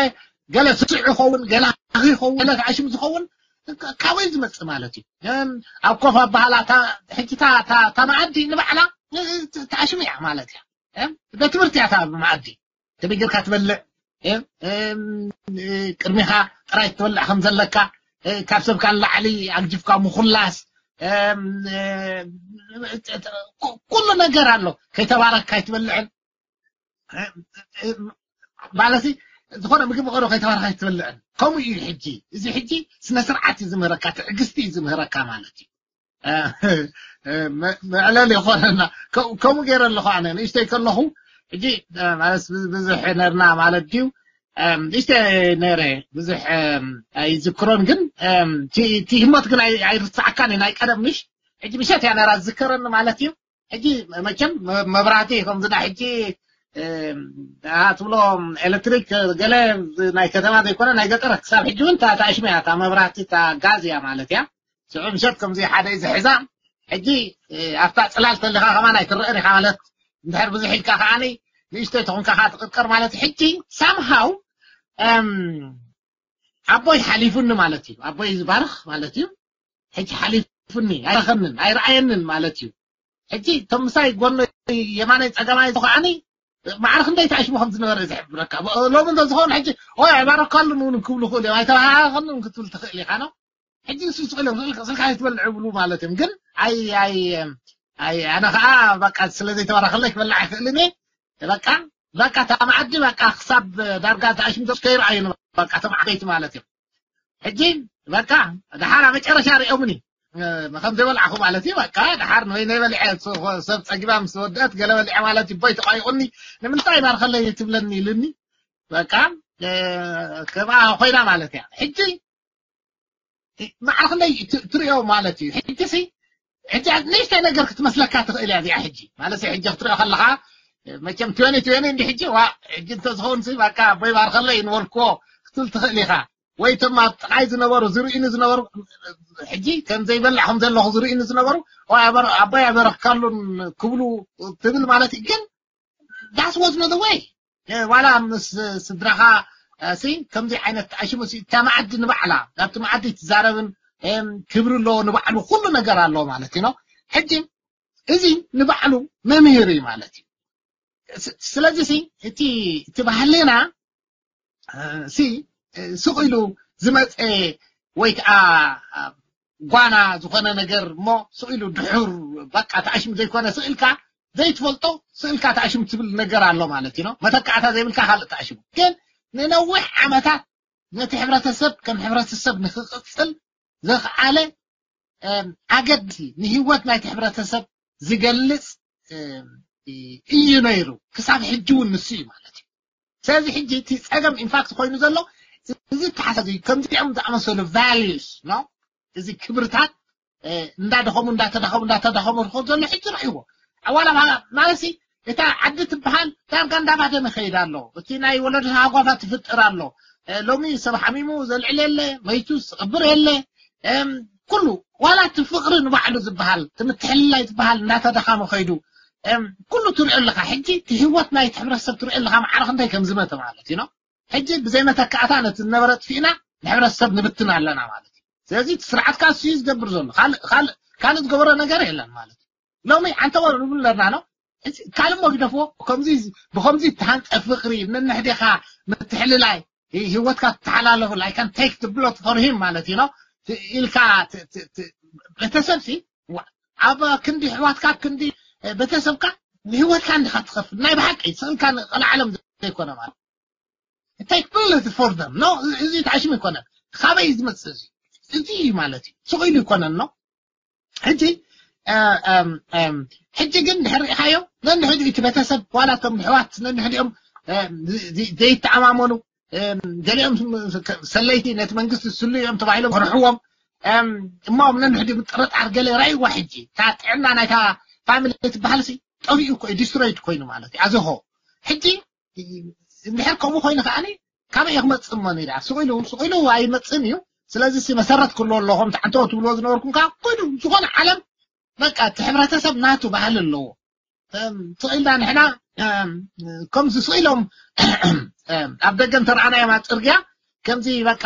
ገለ ስዕ ይኸውን ገለ ሃኺ ይኸውን ገለ ተኣሽሙ ዝኸውን ካበይ ዝመፅእ ማለት እዩ። ኣብ ኮፍ ኣባሃላ ሕጂ እታ መኣዲ ንባዕላ ተኣሽሙ እያ ማለት እያ። ቤት ትምህርቲ እያ እታ መኣዲ ከመይ ጌርካ ትበልዕ ቅድሚኻ ጥራይ ትበልዕ ከም ዘለካ ካብ ሰብካ ንላዕሊ ኣግጅፍካ ምኹላስ ኩሉ ነገር ኣሎ። ከይተባረክ ካይትበልዕን ማለት ዝኾነ ምግቢ ቀዶ ከይተባረክ ኣይትበልዕን። ከምኡ እዩ ሕጂ። እዚ ሕጂ ስነ ስርዓት እዩ ዝምህረካ፣ ትዕግስቲ እዩ ዝምህረካ ማለት እዩ። መዕለል ይኾነና። ከምኡ ገይረ ኣለኹ ኣነ ንእሽተይ ከለኹ ሕጂ ማለት ብዙሕ ነርና ማለት ድዩ ንእሽተ ነረ ብዙሕ ኣይዝክሮን ግን እቲ ህሞት ግን ኣይርስዓካን ናይ ቀደም ምሽ ሕጂ ምሸት እያ ነራ ዝዝከረኒ ማለት እዩ። ሕጂ መቸም መብራህቲ ከምዚ ናይ ሕጂ ትብሎ ኤሌክትሪክ ገለ ናይ ከተማ ዘይኮነ ናይ ገጠር ክሳብ ሕጂ እውን ታሽመ እያ እታ መብራህቲ እታ ጋዝ እያ ማለት እያ። ሽዑ ምሸት ከምዚ ሓደ እዩ ዝሕዛ። ሕጂ ኣብታ ፅላል ተሊኻ ከማን ኣይትረአን ኢኻ ማለት እንድሕር ብዙሕ ኢልካ ከዓኒ ንእሽተይ ተኾንካ ከዓ ትቕጥቀር ማለት እዩ። ሕጂ ሳምሃው ኣቦይ ሓሊፉኒ ማለት እዩ። ኣቦይ ዝባርኽ ማለት እዩ። ሕጂ ሓሊፉኒ ኣይረኸንን ኣይረኣየንን ማለት እዩ። ሕጂ እቶም ምሳይ ጎኖይ የማናይ ፀገማይ ዝኸዓኒ ማዕረ ክንደይ ተኣሽሙ ከም ዝነበረ እዩ ዝሕብረካ። ሎሚ እንተዝኸውን ሕጂ ኦይ ኣይባረካሉን እውን ክብሉ ክእሉ እዮም። ኣይተባሃኸንን ክትብል ትኽእል ኢኻ ነው። ሕጂ ንሱ ስቕ ኢሎም ስልካ ኣይትበልዕ ይብሉ ማለት እዮም። ግን ኣይ ኣይ ኣይ ኣነ ከዓ በቃ ስለ ዘይተባረኸለይ ክበልዕ ኣይክእልን እየ። በቃ በቃ እታ መኣዲ በቃ ክሳብ ዳርጋ ተኣሽሙ ከይረኣዩ በቃ እቶም ዓበይቲ ማለት እዮም። ሕጂ በቃ ደሓር ኣብ መጨረሻ ሪኦምኒ ከም ዘይበልዓኹ ማለት እዩ። በቃ ደሓር ንበይነይ በሊዐ ሰብ ፀጊባ ምስ ወደአት ገለ በሊዐ ማለት እዩ። ቦይ ተቋይቁኒ ንምንታይ ባርከለይ ትብለኒ ኢሉኒ በቃ ከምኣ ኮይና ማለት እያ። ሕጂ ማዕረ ክንደይ ትሪኦ ማለት እዩ። ሕጂ ሲ ሕጂ ንእሽተይ ነገር ክትመስለካ ትኽእል እያ እዚኣ። ሕጂ ማለት ሕጂ ክትሪኦ ከለኻ መቸም ትወኒ ትወኒ እንዲ ሕጂ ዋ ሕጂ እንተዝኸውን ሲ በቃ ኣቦይ ባርከለይ ንበልክዎ ክትብል ትኽእል ኢኻ። ወይ እቶም ኣብ ጥቓይ ዝነበሩ ዝርእኒ ዝነበሩ ሕጂ ከም ዘይበላዕ ከም ዘለኹ ዝርእኒ ዝነበሩ ኣቦይ ኣበረክካሉን ክብሉ ትብል ማለት እዩ። ግን that's was not the way። ዋላ ምስ ስድራኻ ሲ ከምዚ ዓይነት ተኣሽሙ ሲ እታ መኣዲ ንባዕላ ናብቲ መኣዲ ትዛረብን ክብሪ ኣለዎ ንባዕሉ ኩሉ ነገር ኣለዎ ማለት እዩ። ሕጂ እዚ ንባዕሉ መምህር እዩ ማለት እዩ። ስለዚ ሲ እቲ እቲ ባህልና ሲ ስቕ ኢሉ ዝመፀ ወይ ከዓ ጓና ዝኾነ ነገር እሞ ስቕ ኢሉ ድሑር በቃ ተኣሽሙ ዘይኮነ ስቕ ኢልካ ዘይትፈልጦ ስቕ ኢልካ ተኣሽሙ ትብል ነገር ኣሎ ማለት እዩ። መተካእታ ዘይብልካ ካልእ ተኣሽሙ ግን ንነዊሕ ዓመታት ነቲ ሕብረተሰብ ከም ሕብረተሰብ ንክቕፅል ዘኽዓለ ኣገዲ ንህይወት ናይቲ ሕብረተሰብ ዝገልፅ እዩ ነይሩ። ክሳብ ሕጂ እውን ንሱ እዩ ማለት እዩ። ስለዚ ሕጂ እቲ ፀገም ኢንፋክት ኮይኑ ዘሎ እዚ ተሓሳዚ ከምዚኦም ዝኣመሰሉ ቫሉስ ነው እዚ ክብርታት እንዳደኸሙ እንዳተዳኸሙ እንዳተዳኸሙ ዝኸዱ ዘሎ ሕጂ ረእይዎ ኣዋላ ማለሲ እታ ዓዲ ትበሃል ዳርጋ እንዳባደመ ይኸይድ ኣሎ። እቲ ናይ ወለዶ ሃጓፋት ትፍጥር ኣሎ። ሎሚ ሰብ ሓሚሙ ዘልዕል የለ፣ መይቱ ዝቕብር የለ። ኩሉ ዋላ እቲ ፍቕሪ ንባዕሉ ዝበሃል እቲ ምትሕልላይ ዝበሃል እንዳተዳኸመ ከይዱ ኩሉ ትሪኦ ኣለካ። ሕጂ እቲ ህይወት ናይቲ ሕብረተሰብ ትሪኦ ኣለካ ማዕረ ክንደይ ከም ዝመተ ማለት እዩ። ሕጂ ብዘይ መተካእታ ነቲ ዝነበረ ኣጥፊእና ንሕብረተሰብ ንብትን ኣለና ማለት እዩ። ስለዚ እቲ ስርዓት ከዓ እሱ እዩ ዝገብር ዘሎ ካልእ ዝገበሮ ነገር የለን ማለት እዩ። ሎሚ ዓንተወር ንብል ኣለና ነው ካልእ ሞ ግደፍዎ። ብከምዚ ብከምዚ እተሃንፀ ፍቅሪ ነንሕዴኻ ምትሕልላይ ህይወትካ ትተሓላለፉ I can take the bullet for him ማለት እዩ ኢልካ ቤተሰብ ሲ ኣብ ክንዲ ኣሕዋትካ ኣብ ክንዲ ቤተሰብካ ንህይወትካ እንዲኻ ትኸፍል ናይ ብሓቂ ስእልካ ንቐልዓለም ዘይኮነ ማለት take bullet for them no እዚ ተዓሽሙ ይኮነ ካበይ ዝመፅእ እዚ እዚ ማለት እዩ ስቕ ኢሉ ይኮነን ነው ሕጂ ሕጂ ግን ድሕር ሪኢኻዮ ነንሕድኡ እቲ ቤተሰብ ዋላ እቶም ኣሕዋት ነንሕድኦም ዘይተኣማመኑ ገሊኦም ሰለይቲ ነቲ መንግስቲ ዝስሉ እዮም ተባሂሎም ክርሕዎም እሞ ነንሕድኡ ምጥርጣር ገለ ራይዋ ሕጂ እታ ጥዕና ናይታ ፋሚሊ ትበሃል ሲ ጠፊኡ እኮ ዲስትሮይድ ኮይኑ ማለት እዩ ኣዝሆ ሕጂ እንድሕር ከምኡ ኮይኑ ከዓኒ ካበይ ክመፅእ እሞ ዳ ስቕ ኢሉ ስቕ ኢሉ ኣይመፅእን እዩ ስለዚ መሰረት ክህልዎ ኣለኹም ተዓንተዎ ትብልዎ ዝነበርኩም ከዓ ኮይኑ ዝኾነ ዓለም በቃ እቲ ሕብረተሰብ ናቱ ባህሊ ኣለዎ ስቕ ኢልና ንሕና ከምዚ ስቕ ኢሎም ኣብ ደገ እንተረኣናዮም ኣብ ፅርግያ ከምዚ በቃ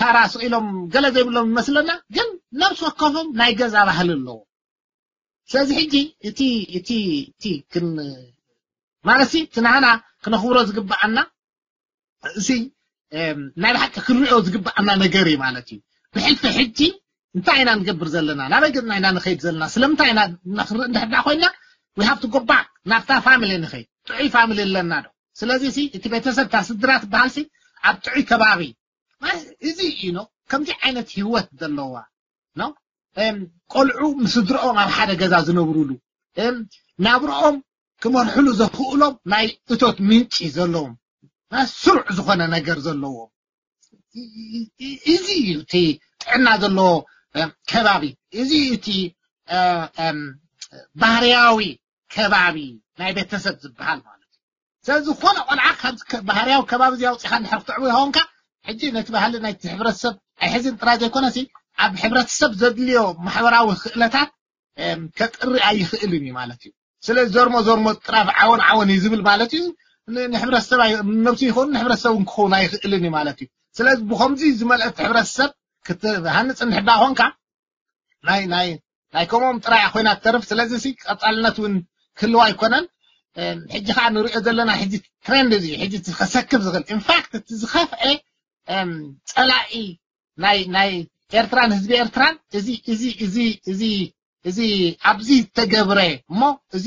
ታራ ስቕ ኢሎም ገለ ዘይብሎም ይመስለና ግን ነብሲ ወከፎም ናይ ገዛ ባህሊ ኣለዎ ስለዚ ሕጂ እቲ እቲ እቲ ክን ማለት እቲ ናህና ክነኽብሮ ዝግብኣና እዚ ናይ ብሓቂ ክንሪኦ ዝግብኣና ነገር እዩ ማለት እዩ ብሕልፊ ሕጂ እንታይ ኢና ንገብር ዘለና ናበይ ገፅና ኢና ንኸይድ ዘለና ስለምንታይ ኢና ንኽርኢ እንድሕዳ ኮይና we have to go back ናብታ ፋሚሊ ንኸይድ ጥዑይ ፋሚሊ ኣለና ዶ ስለዚ እቲ ቤተሰብ እታ ስድራ ትበሃል ኣብ ጥዑይ ከባቢ እዚ እዩ ከምዚ ዓይነት ህይወት ዘለዋ ነው ቆልዑ ምስድርኦም ኣብ ሓደ ገዛ ዝነብሩሉ ናብርኦም ክመርሕሉ ዘኽእሎም ናይ እቶት ምንጪ ዘለዎም ስሩዕ ዝኾነ ነገር ዘለዎም እዚ እዩ እቲ ጥዕና ዘለዎ ከባቢ እዚ እዩ እቲ ባህርያዊ ከባቢ ናይ ቤተሰብ ዝበሃል ማለት እዩ ስለዚ ዝኾነ ቆልዓ ካብ ባህርያዊ ከባቢ እዚ ኣውፅኻ እንድሕር ክትዕቡ ይኸውንካ ሕጂ ነቲ ባህሊ ናይቲ ሕብረተሰብ ኣይሕዝን ጥራይ ዘይኮነሲ ኣብ ሕብረተሰብ ዘድልዮ ማሕበራዊ ክእለታት ከጥሪ ኣይኽእልን እዩ ማለት እዩ ስለዚ ዘርሞ ዘርሞ ጥራፍ ዓወን ዓወን እዩ ዝብል ማለት እዩ ንሕብረተሰብ ነብሱ ይኸውን ንሕብረተሰብ ክኸውን ኣይኽእልን እዩ ማለት እዩ ስለዚ ብከምዚ ዝመልአት ሕብረተሰብ ክትሃንፅ እንድሕዳ ኮንካ ናይ ናይ ናይ ከምኦም ጥራይ ኮይና ትተርፍ ስለዚ ሲ ቀፃልነት እውን ክህልዋ ኣይኮነን ሕጂ ከዓ ንሪኦ ዘለና ሕጂ ትሬንድ እዚ ሕጂ ከሰክፍ ዝኽእል ኢንፋክት እቲ ዝኸፍአ ፀላኢ ናይ ናይ ኤርትራን ህዝቢ ኤርትራን እዚ እዚ እዚ እዚ እዚ ኣብዚ ተገብረ እሞ እዚ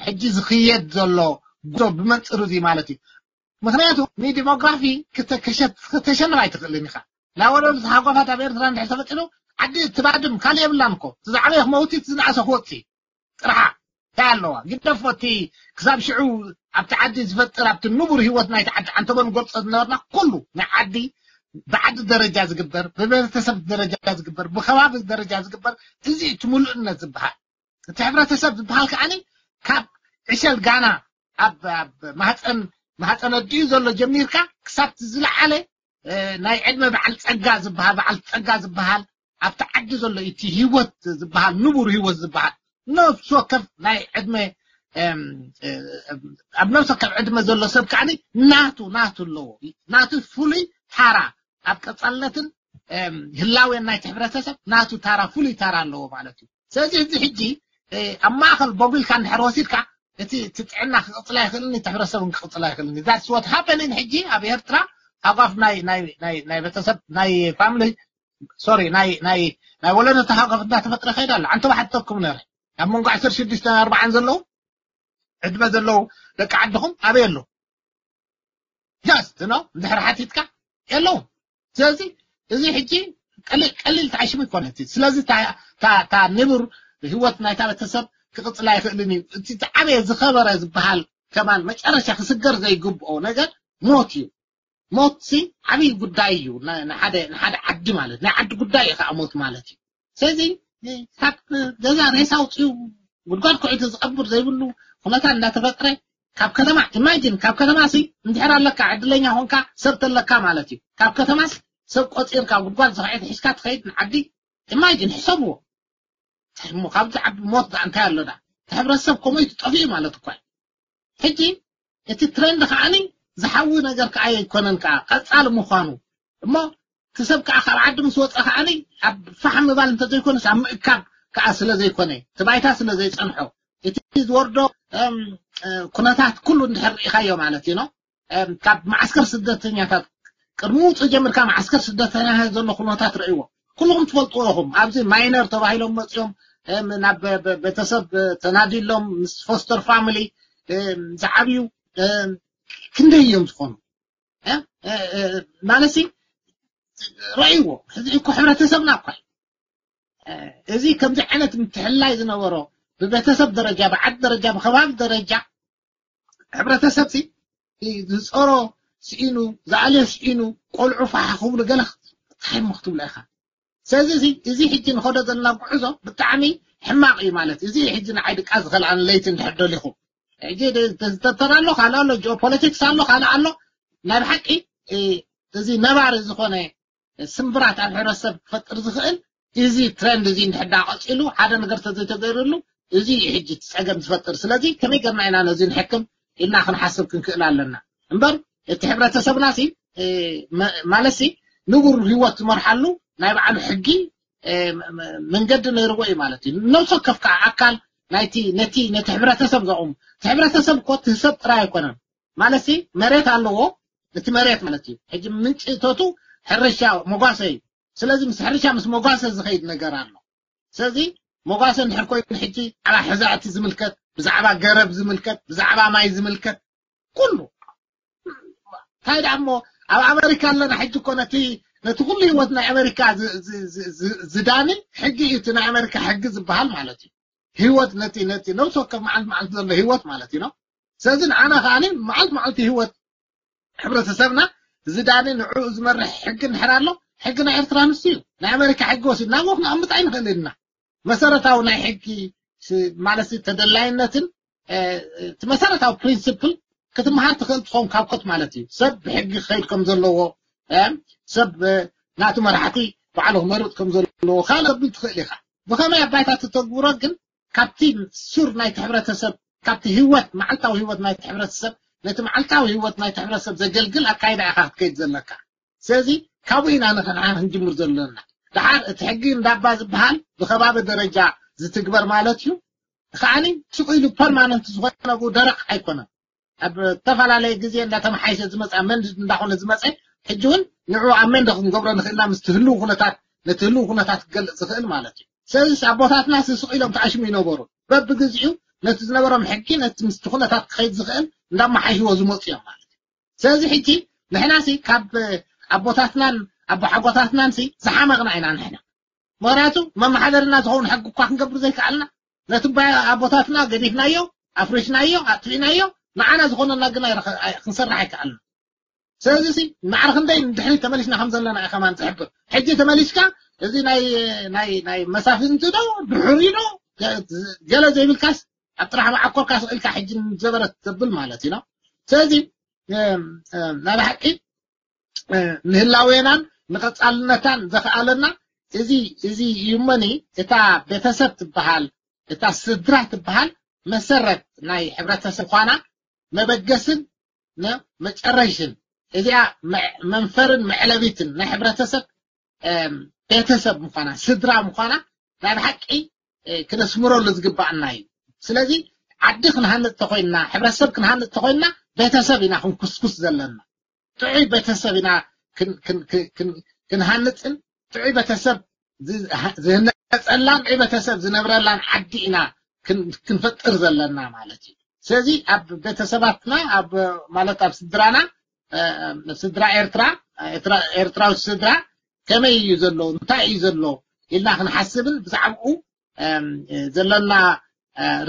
ሕጂ ዝኽየድ ዘሎ ጉዞ ብመንፅር እዚ ማለት እዩ ምክንያቱ ንዲሞግራፊ ክተሸንፍ ኣይትኽእልን ኢኻ ናይ ወለዱ ተሓጓፋት ኣብ ኤርትራ እንድሕር ተፈጢሩ ዓዲ ትባድም ካልእ የብላን እኮ ዝዓበየ ክመውቲ ዝነኣሰ ክወፅእ ጥርሓ እንታይ ኣለዋ ግደፎ እቲ ክሳብ ሽዑ ኣብቲ ዓዲ ዝፈጥር ኣብቲ ንቡር ህይወት ናይቲ ዓዲ ዓንተቦ ንገልፆ ዝነበርና ኩሉ ናይ ዓዲ ብዓዲ ደረጃ ዝግበር ብቤተሰብ ደረጃ ዝግበር ብከባቢ ደረጃ ዝግበር እዚ እቲ ሙሉእነት ዝበሃል እቲ ሕብረተሰብ ዝበሃል ከዓኒ ካብ ዕሸል ጋና ኣብ ማህፀን ማህፀን ኣዲኡ ዘሎ ጀሚርካ ክሳብ ዝለዓለ ናይ ዕድመ በዓል ፀጋ ዝበሃል በዓል ፀጋ ዝበሃል ኣብቲ ዓዲ ዘሎ እቲ ህይወት ዝበሃል ንቡር ህይወት ዝበሃል ነፍሲ ወከፍ ናይ ዕድመ ኣብ ነፍሲ ወከፍ ዕድመ ዘሎ ሰብ ከዓኒ ናቱ ናቱ ኣለዎ ናቱ ፍሉይ ታራ ኣብ ቀፃልነትን ህላዌን ናይቲ ሕብረተሰብ ናቱ ታራ ፍሉይ ታራ ኣለዎ ማለት እዩ ስለዚ እዚ ሕጂ ኣብ ማእኸል ቦጉልካ እንድሕር ወሲድካ እቲ እቲ ጥዕና ክቕፅል ኣይኽእልን እቲ ሕብረተሰብ ክቕፅል ኣይኽእልን that's what happening ሕጂ ኣብ ኤርትራ ሃጓፍ ናይ ናይ ናይ ናይ ቤተሰብ ናይ ፋሚሊ ሶሪ ናይ ናይ ናይ ወለዶ ተሃጓፍ እንዳተፈጥረ ከይዳ ኣሎ ዓንተ ባሕተኩም ነረ ኣብ መንጎ ዓሰርተ ሽዱሽተ ኣርባዓን ዘለዉ ዕድመ ዘለዉ ደቂ ዓድኹም ኣበይ ኣለዉ just no እንድሕር ሓቲትካ የለዉ ስለዚ እዚ ሕጂ ቀሊል ተዓሽሙ ይኮነ ስለዚ እታ ንቡር ህይወት ናይታ ቤተሰብ ክቕፅል ኣይኽእልን እዩ እቲ ዓበየ ዝኸበረ ዝበሃል ከማን መጨረሻ ክስገር ዘይግብኦ ነገር ሞት እዩ ሞት ሲ ዓብይ ጉዳይ እዩ ንሓደ ዓዲ ማለት ናይ ዓዲ ጉዳይ እዩ ከዓ ሞት ማለት እዩ ስለዚ ካብ ገዛ ሬሳ ኣውፅኡ ጉድጓድ ኩዒቱ ዝቐብር ዘይብሉ ኩነታት እንዳተፈጥረ ካብ ከተማ ኢማጂን ካብ ከተማ ሲ እንድሕር ኣለካ ዕድለኛ ኾንካ ሰብ ተለካ ማለት እዩ ካብ ከተማስ ሰብ ቆፂርካ ጉድጓድ ዝኸዐት ሒዝካ ትኸይድ ንዓዲ ኢማጂን ሕሰብዎ እሞ ካብዚ ዓቢ ሞት ዳ እንታይ ኣሎ ዳ ሕብረተሰብ ከመይ ትጠፍኡ ማለት እኳ ሕጂ እቲ ትረንድ ከዓኒ ዝሓዊ ነገር ከዓ ኣይኮነን ከዓ ቀፃሊ ምዃኑ እሞ እቲ ሰብ ከዓ ካብ ዓዲ ምስ ወፀ ከዓኒ ኣብ ፋሕ ምባል እንተዘይኮነስ ኣብ ምእካብ ከዓ ስለ ዘይኮነ እቲ ባይታ ስለ ዘይፀንሖ እቲ ዝወርዶ ኩነታት ኩሉ እንድሕር ርኢኻዮ ማለት እዩ ካብ መዓስከር ስደተኛታት ቅድሚ ውፅእ ጀምርካ መዓስከር ስደተኛታት ዘሎ ኩነታት ርእይዎ። ኩልኹም ትፈልጥዎ ኢኹም። ኣብዚ ማይነር ተባሂሎም መፅኦም ናብ ቤተሰብ ተናዲሎም ምስ ፎስተር ፋሚሊ ዝዓብዩ ክንደይ እዮም ዝኾኑ ማለት ርእይዎ። እዚ እኮ ሕብረተሰብና እኳ እዚ ከምዚ ዓይነት ምትሕላይ ዝነበሮ ብቤተሰብ ደረጃ፣ ብዓድ ደረጃ፣ ብከባቢ ደረጃ ሕብረተሰብ ዝፀሮ ስኢኑ፣ ዝኣልዮ ስኢኑ፣ ቆልዑ ፋሓ ክብሉ ገለ እንታይ እሞ ክትብሎ ኢኻ። ስለዚ እዚ ሕጂ ንኸዶ ዘለና ጉዕዞ ብጣዕሚ ሕማቕ እዩ ማለት እዚ ሕጂ ንዓይ ድቃ ዝኸልኣን ለይቲ እንድሕር ደሊኹ ሕጂ ዝተተር ኣሎ ካልእ ኣሎ ጂኦፖለቲክስ ኣሎ ካልእ ኣሎ ናይ ብሓቂ እዚ ነባሪ ዝኾነ ስምብራት ኣብ ሕብረተሰብ ክፈጥር ዝኽእል እዚ ትረንድ እዚ እንድሕዳ ቀፂሉ ሓደ ነገር ተዘይተገይርሉ እዚ ሕጂ ጸገም ዝፈጥር ስለዚ ከመይ ገርና ኢና ነዚ ንሕክም ኢልና ክንሓስብ ክንክእል ኣለና እምበር እቲ ሕብረተሰብና ሲ ማለት ሲ ንቡር ህይወት ዝመርሓሉ ናይ በዓሉ ሕጊ መንገዲ ነይርዎ እዩ ማለት እዩ ነብሲ ወከፍ ከዓ ኣካል ናይቲ ነቲ ነቲ ሕብረተሰብ ዘቑም እቲ ሕብረተሰብ እኮ ትህሰብ ጥራይ ኣይኮነን ማለት ሲ መሬት ኣለዎ እቲ መሬት ማለት እዩ ሕጂ ምንጭ እቶቱ ሕርሻ መጓሰ እዩ ስለዚ ምስ ሕርሻ ምስ መጓሰ ዝኸይድ ነገር ኣሎ ስለዚ መጓሰ እንድሕር ኮይኑ ሕጂ ብዛዕባ ሕዛእቲ ዝምልከት ብዛዕባ ገረብ ዝምልከት ብዛዕባ ማይ ዝምልከት ኩሉ እንታይ ደኣ እሞ ኣብ ኣመሪካ ኣለና ሕጂ እኮ ነቲ ነቲ ኩሉ ህይወት ናይ ኣመሪካ ዝዳኒ ሕጊ እዩ እቲ ናይ ኣመሪካ ሕጊ ዝበሃል ማለት እዩ ህይወት ነቲ ነቲ ነብሲ ወከፍ መዓልቲ መዓልቲ ዘሎ ህይወት ማለት እዩ ነው ስለዚ ንዓና ከዓኒ መዓልቲ መዓልቲ ህይወት ሕብረተሰብና ዝዳኒ ንዕኡ ዝመርሕ ሕጊ እንድሕር ኣሎ ሕጊ ናይ ኤርትራ ንሱ እዩ ናይ ኣመሪካ ሕጊ ወሲድና ወክ ንኣምጥ ኣይንኽእል ኢና መሰረታዊ ናይ ሕጊ ማለት ተደላይነትን እቲ መሰረታዊ ፕሪንስፕል ክትመሃር ትኽእል ትኸውን ካብ ኮት ማለት እዩ ሰብ ብሕጊ ክኸይድ ከም ዘለዎ ሰብ ናቱ መራሕቲ ባዕሉ ክመርጥ ከም ዘለዎ ካልእ ብል ትኽእል ኢኻ ብኸመይ ኣባይታ ተተግብሮ ግን ካብቲ ሱር ናይቲ ሕብረተሰብ ካብቲ ህይወት መዓልታዊ ህይወት ናይቲ ሕብረተሰብ ነቲ መዓልታዊ ህይወት ናይቲ ሕብረተሰብ ዘገልግል ኣካይዳ ኢኻ ክትከይድ ዘለካ ስለዚ ካብኡ ኢና ንኽንዓ ክንጅምር ዘለና ደሓር እቲ ሕጊ እንዳባ ዝበሃል ብከባቢ ደረጃ ዝትግበር ማለት እዩ ከዓኒ ስቕ ኢሉ ፐርማነንት ዝኾነ ብኡ ደረቕ ኣይኮነን ኣብ ዝተፈላለየ ግዜ እንዳተመሓየሸ ዝመፀ ኣመንድ እንዳኾነ ዝመፀ ሕጂ እውን ንዑ ኣመንድ ክንገብሮ ንኽእልና ምስ ትህልው ኩነታት ነቲ ህልው ኩነታት ክገልፅ ዝኽእል ማለት እዩ ስለዚ ኣቦታትና ስስቕ ኢሎም ተኣሽሙ ይነበሩ በብግዚኡ ነቲ ዝነበሮም ሕጊ ነቲ ምስቲ ኩነታት ክኸይድ ዝኽእል እንዳመሓይሽዎ ዝመፁ እዮም ማለት እዩ ስለዚ ሕጂ ንሕና ሲ ካብ ኣቦታትናን ኣቦሓጎታትናን ሲ ዝሓመቕና ኢና ንሕና ምክንያቱ መመሓደርና ዝኸውን ሕጊ እኳ ክንገብር ዘይከኣልና ነቲ ኣቦታትና ገዲፍናዮ ኣፍሪሽናዮ ኣጥፊእናዮ ንዓና ዝኾነና ግን ክንሰርሕ ኣይከኣልና ስለዚ ሲ ማዕረ ክንደይ ንድሕሪት ተመሊስና ከም ዘለና እዩ ከማን ዝሕብር ሕጂ ተመሊስካ እዚ ናይ ናይ ናይ መሳፍንቲ ዶ ድሕሪ ዶ ገለ ዘይብልካስ ኣብ ጥራሕ መዓኮርካ ስቕ ኢልካ ሕጂ ንዘበረት ተብል ማለት እዩ ስለዚ ናይ ብሓቂ ንህላዌናን ንቐጻልነታን ዘኽኣለና እዚ እዚ እዩመኒ እታ ቤተሰብ ትበሃል እታ ስድራ ትበሃል መሰረት ናይ ሕብረተሰብ ኳና መበገስን መጨረሽን እዚኣ መንፈርን መዕለቢትን ናይ ሕብረተሰብ ቤተሰብ ምዃና ስድራ ምዃና ናይ ብሓቂ ክነስምረሉ ዝግባኣና እዩ ስለዚ ዓዲ ክንሃንፅ ተኮይንና ሕብረተሰብ ክንሃንፅ ተኮይንና ቤተሰብ ኢና ክንኩስኩስ ዘለና ጥዑይ ቤተሰብ ኢና ክንሃንፅን ጥዑይ ቤተሰብ ዝህነፀላን ጥዑይ ቤተሰብ ዝነብረላን ዓዲ ኢና ክንፈጥር ዘለና ማለት እዩ ስለዚ ኣብ ቤተሰባትና ኣብ ማለት ኣብ ስድራና ስድራ ኤርትራ ኤርትራዊ ስድራ ከመይ እዩ ዘሎ እንታይ እዩ ዘሎ ኢልና ክንሓስብን ብዛዕባኡ ዘለና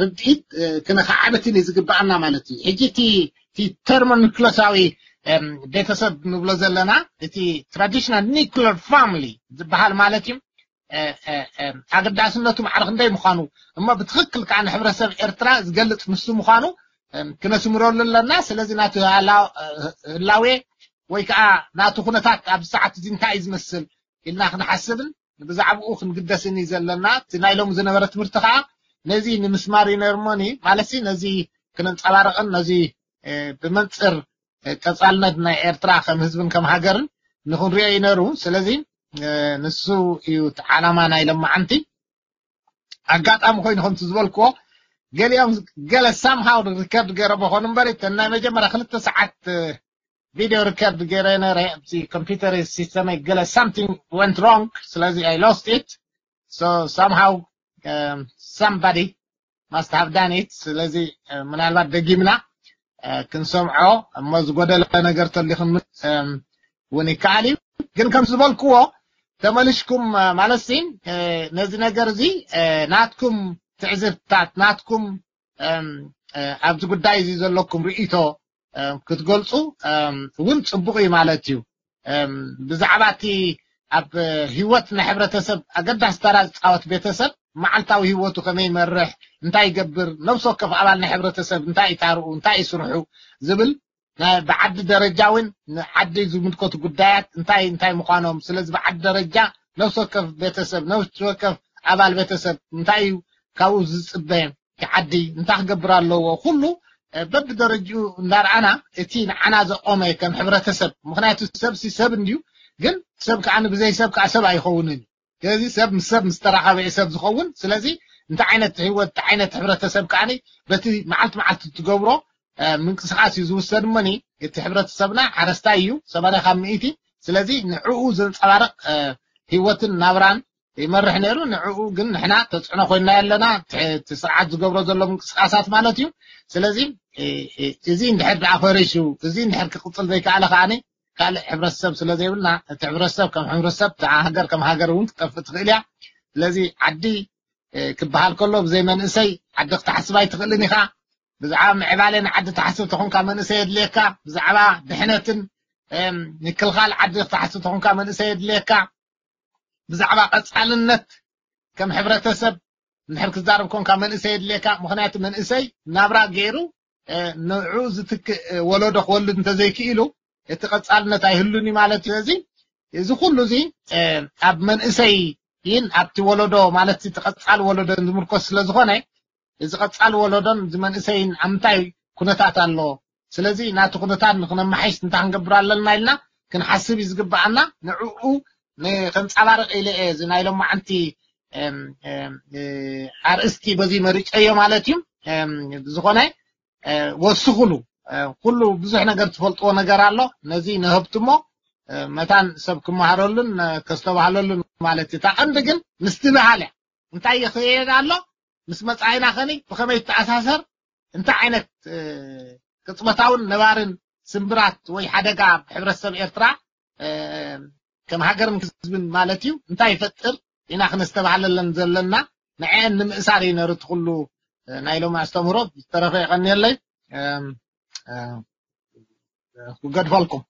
ርድኢት ክነኸዓብትን እዩ ዝግባኣና ማለት እዩ ሕጂ እቲ ተርሞኒክሎሳዊ ቤተሰብ ንብሎ ዘለና እቲ ትራዲሽናል ኒክለር ፋሚሊ ዝበሃል ማለት እዩ ኣገዳስነቱ ማዕረ ክንደይ ምዃኑ እሞ ብትኽክል ከዓ ንሕብረተሰብ ኤርትራ ዝገልፅ ንሱ ምዃኑ ክነስምረሉ ኣለና ስለዚ ናቲ ህላዌ ወይ ከዓ ናቲ ኩነታት ኣብዚ ሰዓት እዚ እንታይ እዩ ዝመስል ኢልና ክንሓስብን ብዛዕባኡ ክንግደስን እዩ ዘለና እቲ ናይ ሎሚ ዝነበረ ትምህርቲ ከዓ ነዚ ንምስማር እዩ ነርሞኒ ማለት ነዚ ክነንፀባርቕን ነዚ ብመንፅር ቀፃልነት ናይ ኤርትራ ከም ህዝብን ከም ሃገርን ንክንሪኦ እዩ ነሩ ስለዚ ንሱ እዩ ዓላማ ናይ ለማዓንቲ ኣጋጣሚ ኮይኑ ከምቲ ዝበልክዎ ገሊኦም ገለ ሳምሃው ሪከርድ ገይሮም ይኾኑ እምበር እተን ናይ መጀመርያ ክልተ ሰዓት ቪድዮ ሪከርድ ገይረ ነረ ኣብቲ ኮምፒውተር ሲስተመይ ገለ something went wrong ስለዚ I lost it so somehow somebody must have done it ስለዚ ምናልባት ደጊምና ክንሰምዖ እሞ ዝጎደለ ነገር ተሊኹም እውን ይከኣል እዩ ግን ከም ዝበልክዎ ተመሊሽኩም ማለት ሲ ነዚ ነገር እዚ ናትኩም ትዕዝብታት ናትኩም ኣብዚ ጉዳይ እዚ ዘለኩም ርእቶ ክትገልፁ እውን ፅቡቅ እዩ ማለት እዩ ብዛዕባ እቲ ኣብ ህይወት ናይ ሕብረተሰብ ኣገዳሲ ተራ ዝፃወት ቤተሰብ መዓልታዊ ህይወቱ ከመይ ይመርሕ እንታይ ይገብር ነብሲ ወከፍ ኣባል ናይ ሕብረተሰብ እንታይ ይታርኡ እንታይ ይስርሑ ዝብል ብዓዲ ደረጃ እውን ንዓዲ ዝምልከቱ ጉዳያት እንታይ እንታይ ምዃኖም ስለዚ ብዓዲ ደረጃ ነብሲ ወከፍ ቤተሰብ ነብሲ ወከፍ ኣባል ቤተሰብ እንታይ እዩ ካብኡ ዝፅበ እቲ ዓዲ እንታይ ክገብር ኣለዎ ኩሉ በብደረጅኡ እንዳርኣና እቲ ንዓና ዘቆመ ከም ሕብረተሰብ ምክንያቱ ሰብ ሲ ሰብ እንድዩ ግን ሰብ ከዓ ብዘይ ሰብ ከዓ ሰብ ኣይኸውንን እዩ ስለዚ ሰብ ምስ ሰብ ምስ ተራኸበ እዩ ሰብ ዝኸውን ስለዚ እንታይ ዓይነት ህይወት እንታይ ዓይነት ሕብረተሰብ ከዓ በቲ መዓልቲ መዓልቲ ትገብሮ ምንቅስቃስ እዩ ዝውሰድ እሞኒ እቲ ሕብረተሰብና ሓረስታይ እዩ ሰማንያ ካብ ሚእቲ ስለዚ ንዕኡ ዘንፀባርቅ ህይወትን ናብራን ይመርሕ ነይሩ ንዕኡ ግን ንሕና ተፅዕኖ ኮይንና ኣለና እቲ ስርዓት ዝገብሮ ዘሎ ምንቅስቃሳት ማለት እዩ ስለዚ እዚ እንድሕር ደኣ ፈሪሱ እዚ እንድሕር ክቅፅል ዘይከኣለ ከዓ ካልእ ሕብረተሰብ ስለ ዘይብልና እቲ ሕብረተሰብ ከም ሕብረተሰብ ሃገር ከም ሃገር እውን ክትጠፍእ ትኽእል እያ ስለዚ ዓዲ ክበሃል ከሎ ብዘይ መንእሰይ ዓዲ ክትሓስብ ኣይትኽእልን ኢኻ ብዛዕባ ምዕባለ ንዓዲ ትሓስብ ተኾንካ መንእሰይ የድልየካ ብዛዕባ ድሕነትን ምክልኻል ዓዲ ክትሓስብ ተኾንካ መንእሰይ የድልየካ ብዛዕባ ቀፃልነት ከም ሕብረተሰብ እንድሕር ክዛረብ ኮንካ መንእሰይ የድልየካ ምክንያቱ መንእሰይ ናብራ ገይሩ ንዑ ዝትክእ ወለዶ ክወልድ እንተዘይክኢሉ እቲ ቀፃልነት ኣይህሉን እዩ ማለት እዩ እዚ እዚ ኩሉ እዚ ኣብ መንእሰይ ይን ኣብቲ ወለዶ ማለት እቲ ቀፃሊ ወለዶ ዝምርኮስ ስለ ዝኾነ እዚ ቀፃሊ ወለዶን እዚ መንእሰይን ኣብ ምንታይ ኩነታት ኣሎ ስለዚ ናቲ ኩነታት ንክነመሓይሽ እንታይ ክንገብር ኣለና ኢልና ክንሓስብ እዩ ዝግበኣና ንዕኡ ንከንፃባርቅ ኢለ እየ እዚ ናይ ሎማዓንቲ ኣርእስቲ በዚ መሪፀዮ ማለት እዩ ዝኾነ ወስኹሉ ኩሉ ብዙሕ ነገር ትፈልጥዎ ነገር ኣሎ ነዚ ንህብትሞ መታን ሰብ ክመሃረሉን ከስተባህለሉን ማለት እዩ እታ ቀንዲ ግን ምስትብሃል እያ እንታይ ይኽየድ ኣሎ ምስ መፃኢና ኸኒ ብኸመይ ይተኣሳሰር እንታይ ዓይነት ቅፅበታውን ነባርን ስምብራት ወይ ሓደጋ ኣብ ሕብረተሰብ ኤርትራ ከም ሃገርን ህዝብን ማለት እዩ እንታይ ይፈጥር ኢና ክነስተባህለለን ዘለና ንዐአን ንምእሳር እዩ ነሩ እቲ ኩሉ ናይ ሎሚ ኣስተምህሮ ዝተረፈ የቐንየለይ ክገድፈልኩም